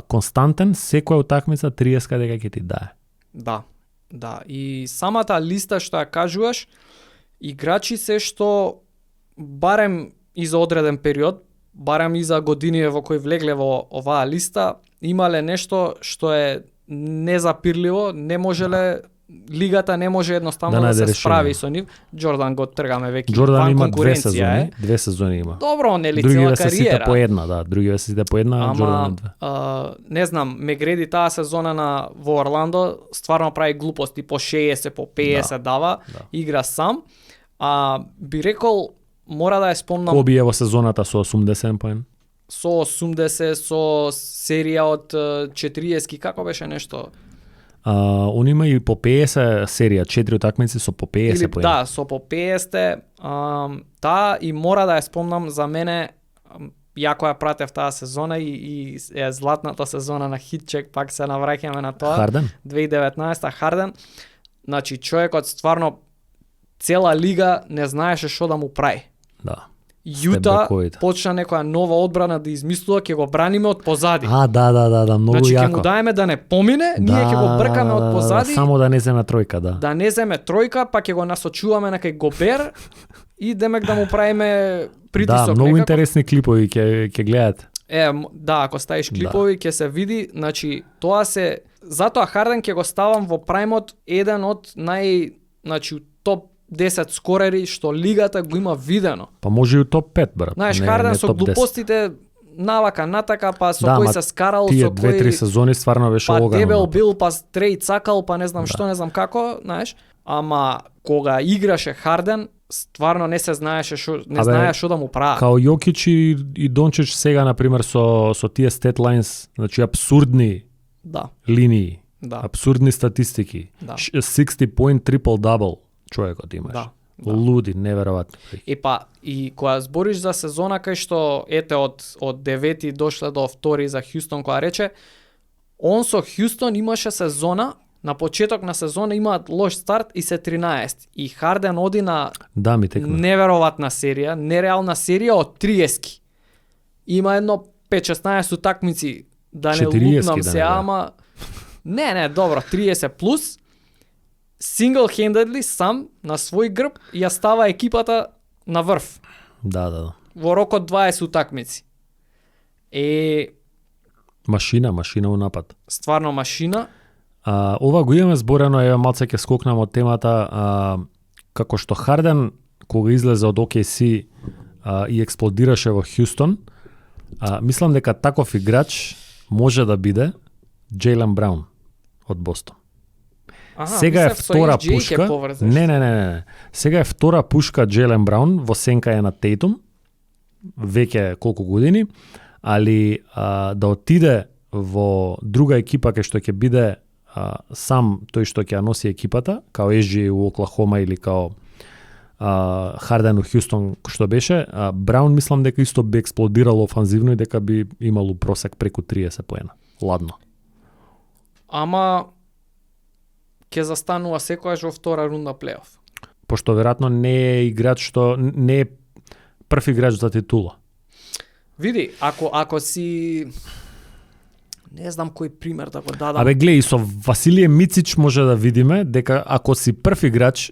константен, секоја утакмица 30 дека ќе ти дае. Да, да. И самата листа што ја кажуваш, играчи се што барем и за одреден период, барем и за години во кои влегле во оваа листа, имале нешто што е незапирливо, не можеле лигата не може едноставно да се справи со нив. Џордан го тргаме веќе. Џордан има две сезони има. Добро, нели други цела се сите кариера. по една, да, други се сите по една, Џордан две. Не знам, Мегреди таа сезона во Орландо стварно прави глупости, по 60, по 50 дава, игра сам. Би рекол, мора да ја спомнам. Коби е во сезоната со 80 поен. Со 80, со серија од 40, како беше нешто? Он има и по 50 серија, 4 утакмици со по 50 поени. Да, со по 50. Таа и мора да ја спомнам за мене, јако ја пратев таа сезона и е златната сезона на Хитчек, пак се навраќаме на тоа. Харден? 2019 Харден. Значи човекот стварно цела лига не знаеше што да му прави. Да. Јута почна некоја нова одбрана да измислува, ќе го браниме од позади. Да, многу значи, јако. Значи ќе му даеме да не помине, ние ќе го бркаме од позади. Само да не земе тројка, да. Да не земе тројка, па ќе го насочуваме на кај Гобер и демек да му правиме притисок. Да, многу интересни клипови ќе гледате. Да, ако ставиш клипови ќе се види, значи тоа се затоа Харден ќе го ставам во прајмот еден од значи топ 10 скорери што лигата го има видено. Па може и у топ 5, брат. Знаеш, Харден со глупостите навака натака, па со кој се скарал, со кој 2-3 сезони стварно беше огано. Па дебел бил, па стрейт цакал, па не знам што, не знам како, знаеш. Ама кога играше Харден, стварно не се знаеше што, не знаеше што да му прави. Као Јокич и Дончич сега на пример со тие stat lines, значи апсурдни линии, апсурдни статистики. 60 point triple double човекот имаш. Луди, неверојатно. И кога збориш за сезона кај што ете од 9 дошле до 2 за Хјустон, кога рече он со Хјустон имаше сезона, на почеток на сезона имаат лош старт и се 13. И Харден оди на неверојатна серија, нереална серија од 30. Има едно 5-16 утакмици, да не лупнам се, ама Не, добро, 30 плюс, single-handedly сам на свој грб ја става екипата на врв. Да. Во рок од 20 утакмици. Машина у напад. Стварно машина. Ова го имаме зборено, еве малце ќе скокнам од темата, како што Харден кога излезе од OKC и експлодираше во Хјустон, мислам дека таков играч може да биде Джейлен Браун од Бостон. Сега е втора пушка. Не. Сега е втора пушка Джейлен Браун во сенка е на Тейтум. Веќе колку години, али да отиде во друга екипа кај што ќе биде сам тој што ќе ја носи екипата, као SGA у Оклахома или као Харден у Хјустон што беше, Браун мислам дека исто би експлодирал офанзивно и дека би имало просек преку 30 поена. Ладно. Ама ќе застанува секојаш во втора рунда плейоф. Пошто веројатно не е играч што не е прв играч за титула. Види, ако си не знам кој пример да го дадам. Гледај, со Василije Мицич може да видиме дека ако си прв играч,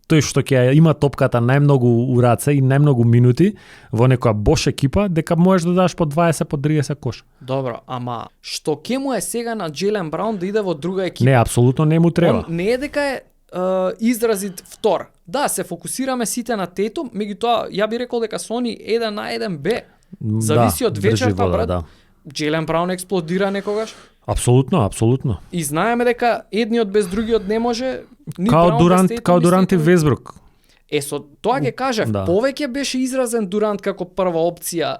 тој што ќе има топката најмногу у раце и најмногу минути во некоја бош екипа, дека можеш да дадеш по 20, по 30 кош. Добро, ама што ќе му е сега на Джейлен Браун да иде во друга екипа? Не, апсолутно не му треба. Он не е дека е изразит втор. Да, се фокусираме сите на Тейтум, меѓутоа ја би рекол дека со они 1 Б. Зависи од вечерта, брат. Да. Джейлен Браун експлодира некогаш. Апсолутно. И знаеме дека едниот без другиот не може. Као Дурант и Весбрук. Со тоа ќе кажав, повеќе беше изразен Дурант како прва опција,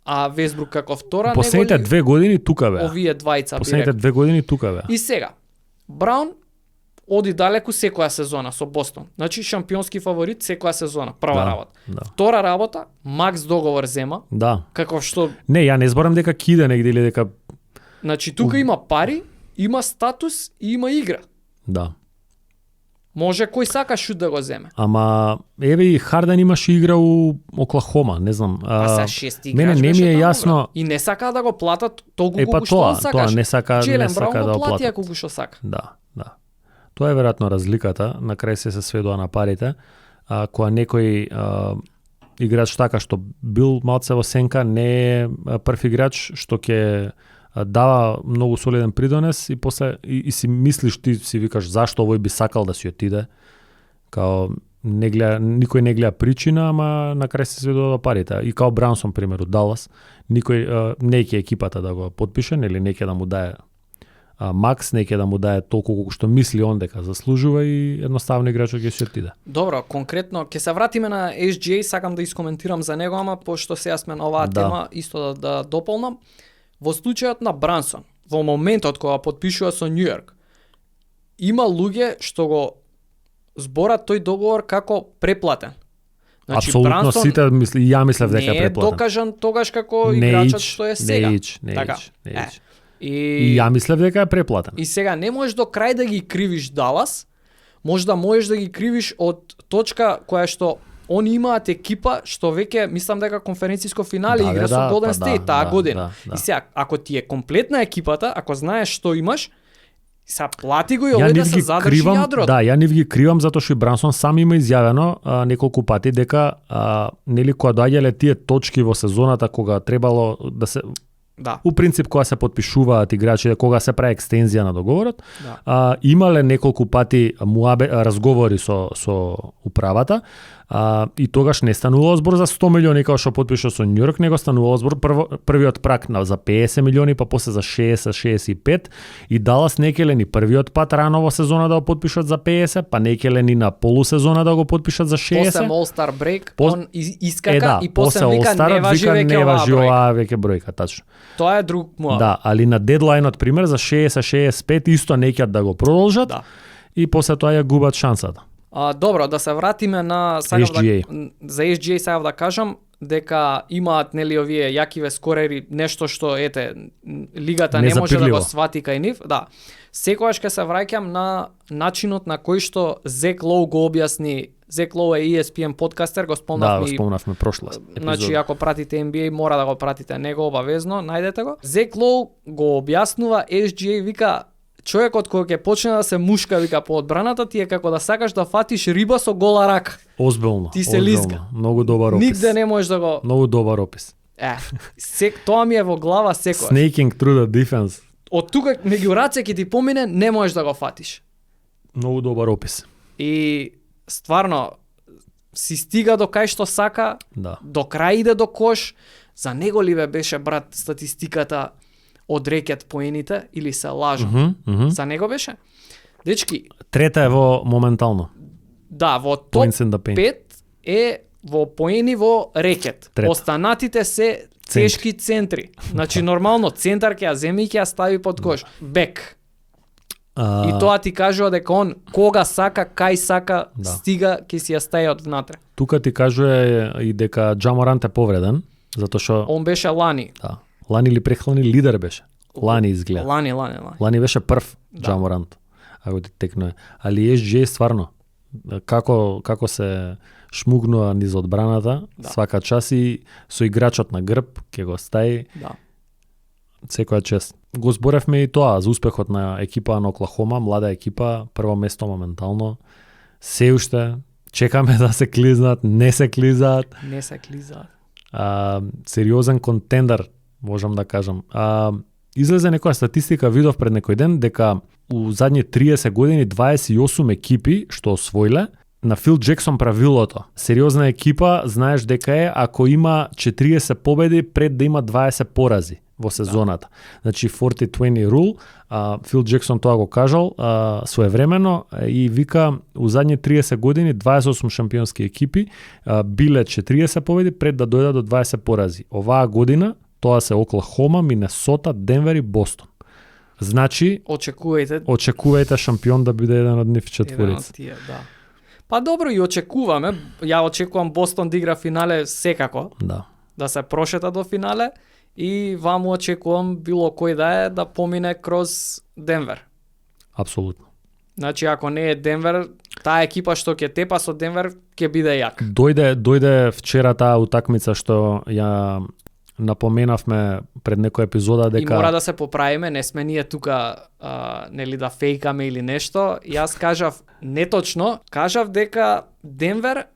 а Весбрук како втора. Последните 2 години тука бе. Овие двајца. Последните 2 години тука бе. И сега, Браун оди далеку секоја сезона со Бостон. Значи шампионски фаворит секоја сезона, прва работа. Да. Втора работа, макс договор зема. Да. Како што Не, ја не зборам дека киде негде или дека Значи тука има пари, има статус и има игра. Да. Може кој сака шут да го земе. Ама еве и Харден имаше игра у Оклахома, не знам. Са шести играч. Мене не ми е јасно. И не сака да го платат толку колку што он сакаш. Тоа не сака, Джейлен не сака Браун да го го плати платат. колку што сака. Да. Тоа е веројатно разликата, на крај се сведува на парите, кога некој играч така што бил малце во сенка, не е прв играч што ќе дава многу солиден придонес и после и си мислиш, ти си викаш зашто овој би сакал да си отиде. Као никој не гледа причина, ама на крај се сведува до парите. И као Браунсон пример од Далас, никој не ќе екипата да го потпише, нели не ќе да му дае макс, не ќе да му дае толку колку што мисли он дека заслужува и едноставно играчот ќе се отиде. Добро, конкретно ќе се вратиме на SGA, сакам да искоментирам за него, ама пошто сега сме на оваа тема, исто да дополнам. Во случајот на Брансон, во моментот кога потпишува со Нью Йорк, има луѓе што го зборат тој договор како преплатен. Значи, Апсолутно Брансон сите мисли, ја мислев дека е преплатен. Не е докажан тогаш како играчот што е сега. Не. И ја мислев дека е преплатен. И сега не можеш до крај да ги кривиш Далас, може да можеш да ги кривиш од точка која што они имаат екипа што веќе мислам дека конференциско финале игра со Голден Стейт таа година. И сега ако ти е комплетна екипата, ако знаеш што имаш, са плати го и овој да се задржи јадрото. Да, ја не ги кривам затоа што и Брансон сам има изјавено неколку пати дека нели кога доаѓале тие точки во сезоната кога требало да се у принцип кога се потпишуваат играчи, кога се прави екстензија на договорот, имале неколку пати разговори со управата, и тогаш не станувало збор за 100 милиони како што потпиша со Нью Йорк, него станувало збор првиот прак за 50 милиони, па после за 60-65, и Далас не келе ни првиот пат рано во сезона да го потпишат за 50, па не келе ни на полусезона да го потпишат за 60. После All-Star break, он искака и после вика не важи оваа веќе бројка, тачно. Тоа е друг муа. Да, али на дедлајнот пример за 60-65 исто не ќе да го продолжат, и после тоа ја губат шансата. Добро, да се вратиме на SGA. За SGA сакав да кажам дека имаат нели овие јакиве скорери, нешто што лигата не може да го свати кај нив. Да. Секогаш ќе се враќам на начинот на кој што Зек Лоу го објасни. Зек Лоу е ESPN подкастер, го спомнавме прошла епизода. Значи ако пратите NBA мора да го пратите него обавезно, најдете го. Зек Лоу го објаснува SGA, вика човекот кој ќе почне да се мушка вика по одбраната ти е како да сакаш да фатиш риба со гола рака. Озбилно. Ти се озбилно. лизга. Многу добар опис. Нигде не можеш да го Многу добар опис. тоа ми е во глава секој. Snaking through the defense. Од тука меѓу раце ќе ти помине, не можеш да го фатиш. Многу добар опис. И стварно си стига до кај што сака, Да. до крај иде до кош. За него ли бе беше брат статистиката од рекет поените или се лажу? За него беше? Дечки, Трета е во моментално. да, во топ Points in the paint. 5 е во поени во рекет. Трета. Останатите се тешки центри. Значи нормално центар ќе ја земи и ќе ја стави под кош. Бек. И тоа ти кажува дека он кога сака, кај сака, Да. стига ќе си ја стаја од внатре. Тука ти кажува и дека Джаморант е повреден, затоа што Он беше лани. да, лани или прехлани лидер беше. Лани изгледа. Лани. Лани беше прв Да. Джаморант, ако ти текнува. Али SGA стварно како се шмугнува низ одбраната, Да. свака час и со играчот на грб ќе го стаи Да. секоја чест. Го зборевме и тоа за успехот на екипа на Оклахома, млада екипа, прво место моментално. Се уште чекаме да се клизнат, не се клизаат. Не се клизаат. Сериозен контендер, можам да кажам. Излезе некоја статистика, видов пред некој ден, дека у задни 30 години 28 екипи што освоиле на Фил Джексон правилото. Сериозна екипа, знаеш дека е ако има 40 победи пред да има 20 порази во сезоната. Значи 40-20 rule, Фил Джексон тоа го кажал своевремено и вика у задни 30 години 28 шампионски екипи биле 40 победи пред да дојдат до 20 порази. Оваа година тоа се Оклахома, Минесота, Денвер и Бостон. Значи очекувајте шампион да биде еден од нив четворица. Да. Па добро, и очекуваме. Ја очекувам Бостон да игра финале секако. Да се прошета до финале. И ваму очекувам било кој да е да помине кроз Денвер. Апсолутно. Значи ако не е Денвер, таа екипа што ќе тепа со Денвер ќе биде јак. Дојде вчера таа утакмица што ја напоменавме пред некоја епизода дека и мора да се поправиме, не сме ние тука нели да фејкаме или нешто. Јас кажав неточно, кажав дека Денвер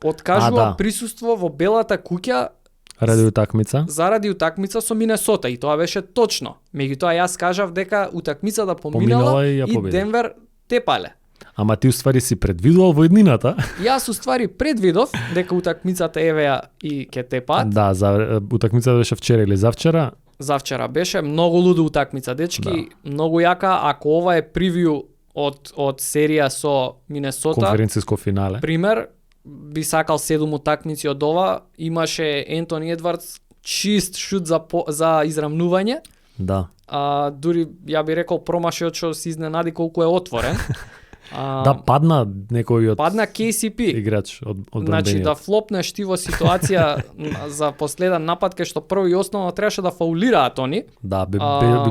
откажува присуство во Белата куќа заради утакмица со Минесота и тоа беше точно. Меѓутоа јас кажав дека утакмицата поминала и Денвер тепале. Ама ти уствари си предвидувал во еднината. Јас уствари предвидов дека утакмицата евеја и ќе тепаат. Да, за утакмицата беше вчера или завчера. Завчера беше многу луда утакмица, дечки, многу јака. Ако ова е превју од серија со Минесота, конференциско финале. Пример, би сакал 7 утакмици од ова, имаше Ентони Едвардс чист шут за израмнување. Да. Дури ја би рекол промашиот што се изненади колку е отворен. Да, падна некој од KCP играч од значи да флопнеш ти во ситуација за последен напад кај што прво и основно требаше да фаулираат они. Да, би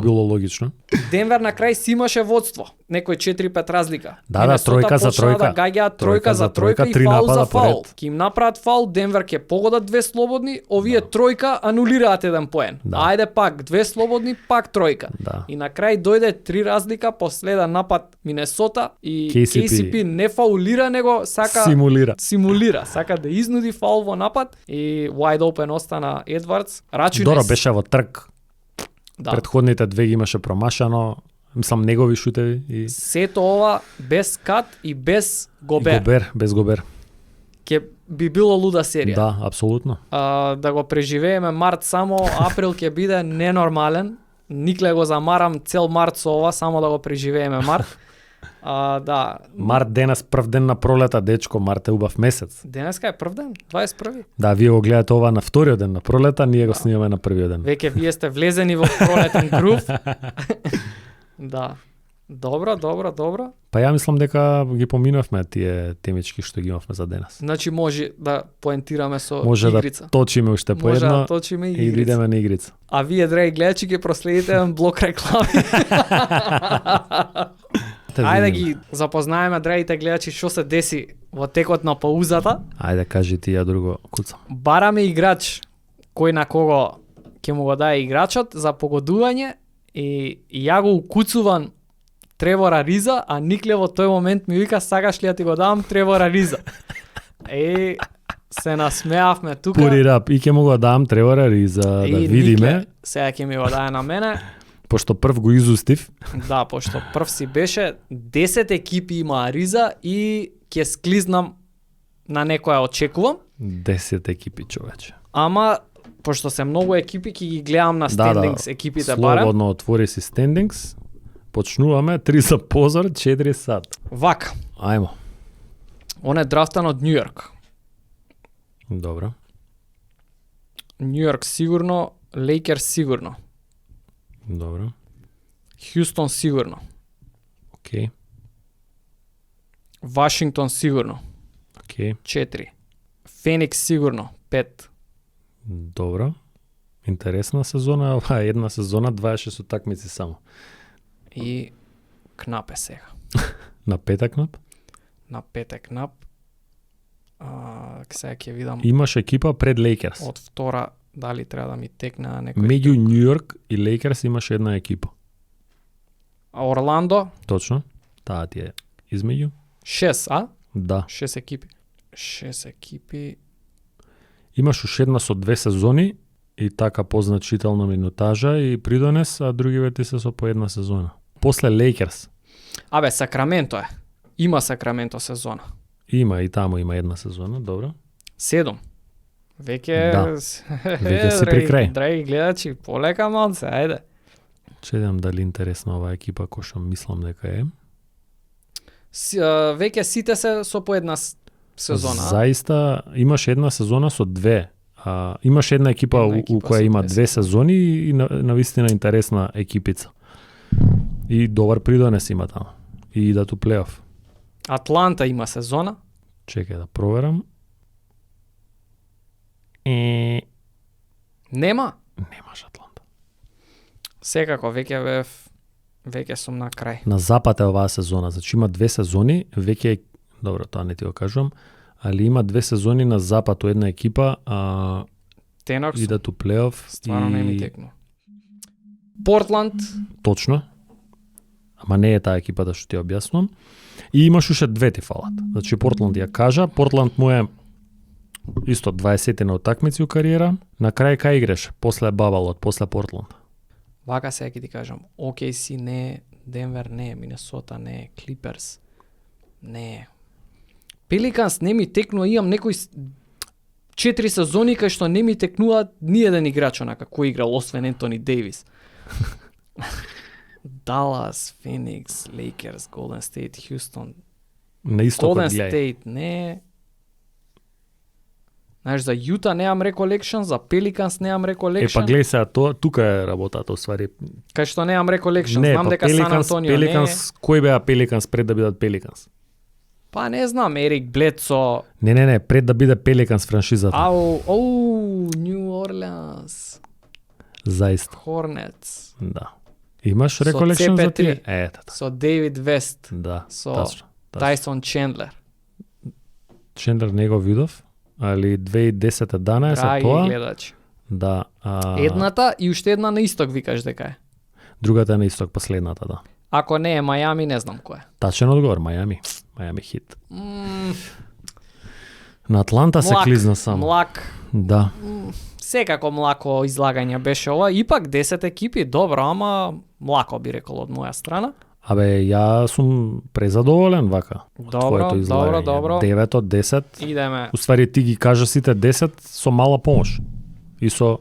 било логично. Денвер на крај си имаше водство, некој 4-5 разлика. Да, тројка за тројка. Да гаѓаат тројка за тројка и фаул за фаул. Ке им направат фаул, Денвер ќе погодат 2 слободни, овие тројка анулираат 1 поен. Ајде пак 2 слободни, пак тројка. И на крај дојде 3 разлика, последен напад Минесота и KCP не фаулира, него симулира, сака да изнуди фаул во напад и wide open остана Едвардс. Добро беше во трк. Претходните две ги имаше промашано, мислам негови шутеви и сето ова без Кат и без Гобер. Без Гобер. Ке би било луда серија. Да, апсолутно. Да го преживееме март само, април ќе биде ненормален. Никле го замарам цел март со ова, само да го преживееме март. Да. Март денес прв ден на пролета, дечко, март е убав месец. Денеска е прв ден, 21. Да, вие го гледате ова на вториот ден на пролета, ние го снимаме на првиот ден. Веќе вие сте влезени во пролетен грув. Да. Добро. Па ја мислам дека ги поминавме тие темички што ги имавме за денес. Значи може да поентираме со може игрица. Да точиме уште по едно. Може да точиме и идеме на игрица. А вие, драги гледачи, ќе проследите еден блок реклами. Ајде да ги запознаеме, драгите гледачи, што се деси во текот на паузата. Ајде кажи ти ја друго, куцам. Бараме играч кој на кого ќе му го даде играчот за погодување и ја го укуцувам Тревора Риза, а Никле во тој момент ми вика сакаш ли да ти го дам Тревора Риза. Се насмеавме тука. Пури рап, и ќе му го дам Тревора Риза да видиме. Никле, сега ќе ми го даде на мене. Пошто прв го изустив. Да, пошто прв си беше 10 екипи има Риза и ќе склизнам на некоја очекувам. 10 екипи, човече. Ама пошто се многу екипи ќе ги гледам на стендингс екипите барем. Слободно отвори си стендингс. Почнуваме 3 за позор, 4 сад. Вака. Ајмо. Он е драфтан од Нью Йорк. Добро. Нью Йорк сигурно, Лейкерс сигурно, Добро. Хјустон сигурно, Океј. Вашингтон сигурно, Океј. 4. Феникс сигурно, 5. Добро. Интересна сезона, ова е една сезона, 26 утакмици само. И Кнап е сега. На петак нап. На петек Кнап. Сега ќе видам Имаш екипа пред Лейкерс. од втора дали треба да ми текне на некој. Меѓу Нью Йорк и Лейкерс имаш една екипа. Орландо, Точно. Таа ти е измеѓу. 6, а? Да. 6 екипи. 6 екипи. Имаш уште една со 2 сезони и така позначителна минутажа и придонес, а другиве ти се со по една сезона. После Лейкерс Абе, Сакраменто е. Има Сакраменто сезона. има и таму има една сезона, добро. 7. Веќе Да. Веќе си при крај. Драги гледачи, полека малце, ајде. Чедам дали интересна оваа екипа кој што мислам дека е. Веќе сите се со по една сезона. а? Заиста имаш една сезона со 2. Имаш една екипа, Една у екипа која со има 2 2 сезони и на вистина интересна екипица. И добар придонес има таму. И идат у плейоф. Атланта има сезона. Чекај да проверам. Нема. Немаш Атланта. Секако веќе сум на крај. На запад е оваа сезона, значи има 2 сезони, веќе добро, тоа не ти го кажувам, али има 2 сезони на запад у една екипа, Тенок сум. идат у плейоф Стварно не ми текну. Портланд, Точно. Ама не е таа екипата што ти објаснувам. И имаш уште 2 ти фалат. Значи Портланд ја кажа, Портланд му е исто 20 на утакмици у кариера. На крај кај играш? После Бабалот, после Портланд. вака сега ќе ти кажам. OKC не е, Денвер не е, Минесота не е, Клиперс не е. Пеликанс не ми текнува, имам некои 4 сезони кај што не ми текнуваат ни еден играч онака кој играл освен Ентони Дейвис. Далас, Феникс, Лейкерс, Голден Стейт, Хјустон. На истокот Голден гледај. Стейт не е. Знаеш, за Јута немам реколекшн, за Пеликанс немам Е, реколекшн. па гледај сега, тука е работата, уствари. Кај што немам реколекшн, Не, знам па дека Сан Пеликанс, Антонио не е. Пеликанс, кој беа Пеликанс пред да бидат Пеликанс? Па не знам, Ерик Бледсо. Не, пред да биде Пеликанс франшизата. Нью Орлеанс, Заиста, Хорнетс, да. Имаш Со реколекшн за CP3. тие? Ето, со Дейвид Вест, да, Со точно. Тайсон Чендлер. Чендлер не го видов, али 2010 дана е се Драги тоа. гледачи. Да. Едната и уште една на исток викаш дека е. Другата е на исток, последната, да. Ако не е Мајами, не знам кој е. Тачен одговор, Мајами. Мајами хит. На Атланта се клизна само. Млак. Да. Секако млако излагање беше ова. Ипак 10 екипи, добро, ама млако би рекол од моја страна. Абе, ја сум презадоволен вака. од Добро, твоето излагање. добро. 9 од 10. Идеме. Уствари ти ги кажа сите 10 со мала помош. И со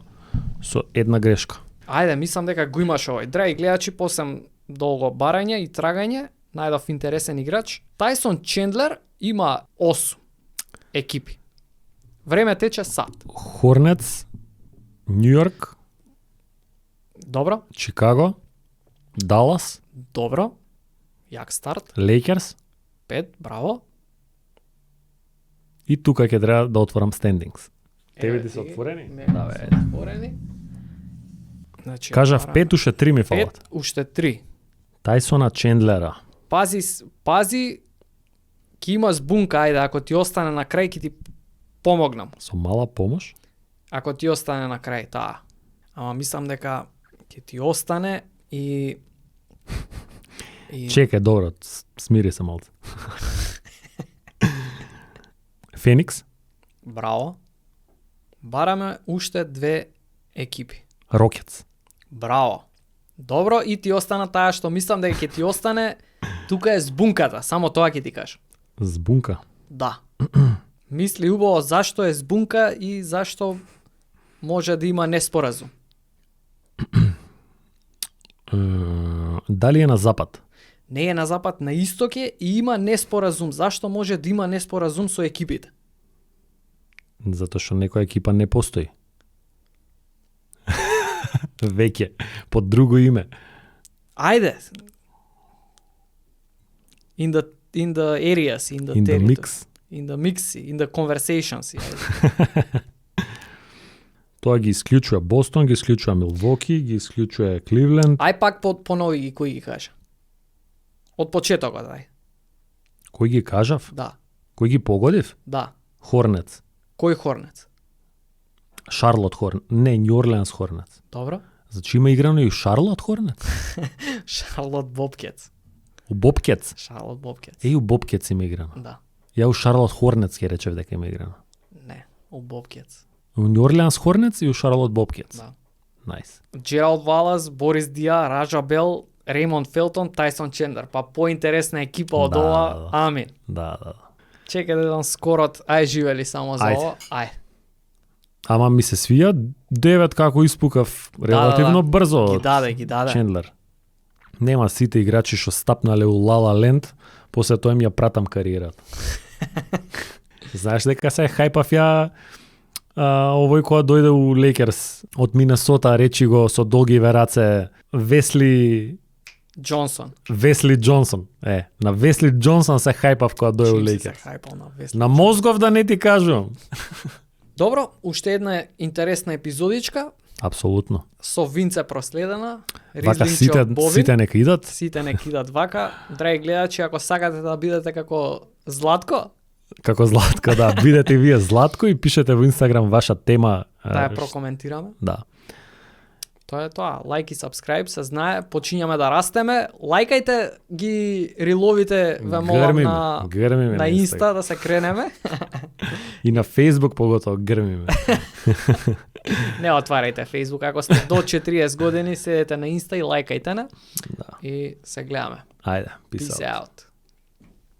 една грешка. Ајде, мислам дека го имаш овој. Драги гледачи, после долго барање и трагање, најдов интересен играч. Тайсон Чендлер има 8 екипи. Време тече сад. Хорнетс, Нью Йорк, Добро, Чикаго, Далас, добро. Јак старт. Лейкерс 5, браво. и тука ќе треба да отворам стендингс. Тебе Еве ти се ти, отворени? мене Да, се бе. отворени. Значи, Кажав отвараме. 5, уште 3 ми фалат. 5, уште 3. Тайсона Чендлера. Пази, ќе има збунка, ајде, ако ти остане на крај, ќе ти помогнам. Со мала помош. Ако ти остане на крај, таа. Ама мислам дека ќе ти остане и И... Чекај, добро, смири се малце. Феникс, Браво. Бараме уште 2 екипи. Рокетс. Браво. Добро, и ти остана таа што мислам дека ќе ти остане, тука е збунката, само тоа ќе ти кажам. Збунка. Да. Мисли убаво зашто е збунка и зашто може да има неспоразум. Дали е на запад? Не е на запад, на исток е и има неспоразум. Зашто може да има неспоразум со екипите? Затоа што некоја екипа не постои. Веќе, под друго име. Ајде. In the areas, in the In the territory. mix. In the mix, in the conversations. Ајде. Тоа ги исклучува Бостон, ги исклучува Милвоки, ги исклучува Кливленд. Ај пак понови ги кои ги кажа. Од почетокот, ај. Кој ги кажав? Да, Кој ги погодив? да. Хорнец. Кој Хорнец? Шарлот Хорнец. Не, Нью Орлеанс Хорнец. Добро. Значи има играно и Шарлот Хорнец. Шарлот Бобкетс. У Бобкетс. Шарлот Бобкетс. У Бобкетс има играно. Да. Ја у Шарлот Хорнец ќе речев дека има играно. Не, у Бобкетс. У Нью Орлеанс Хорнец и у Шарлот Бобкетс. Да. Најс. Джералд Валас, Борис Диа, Раджа Бел, Реймонд Фелтон, Тайсон Чендлер. Па поинтересна екипа од Да, ова. да. Амин. Да. Чекај да дам скорот. Ај живели само за Ајде. ова. Ај. Ама ми се свија 9 како испукав релативно брзо. Ги даде. Чендлер. Нема сите играчи што стапнале у La La Land, после тоа им ја пратам кариерата. Знаеш дека се хајпав ја овој кога дојде у Лейкерс од Минесота, речи го со долгиве раце Весли Джонсон. Джонсон. На Весли Джонсон се хајпав кога дојде у Чим си се Лейкерс. хајпал на Весли. На мозгов да не ти кажувам. Добро, уште една интересна епизодичка Апсолутно. со Винце проследена. Вака Ризлинче од Бовин. сите нека идат. Сите не кидат вака. Драги гледачи, ако сакате да бидете како Златко, Како Златко, да. Бидете и вие Златко и пишете во Инстаграм ваша тема. да ја прокоментираме. Да. Тоа е тоа. Лайк и сабскрайб, се знае, почињаме да растеме. Лајкајте ги риловите, ве молам Грмиме на Инста да се кренеме. И на Facebook поготово грмиме. Не отварајте Facebook, ако сте до 40 години, седете на Инста и лајкајте не. Да. И се гледаме. Ајде, Peace peace out. out.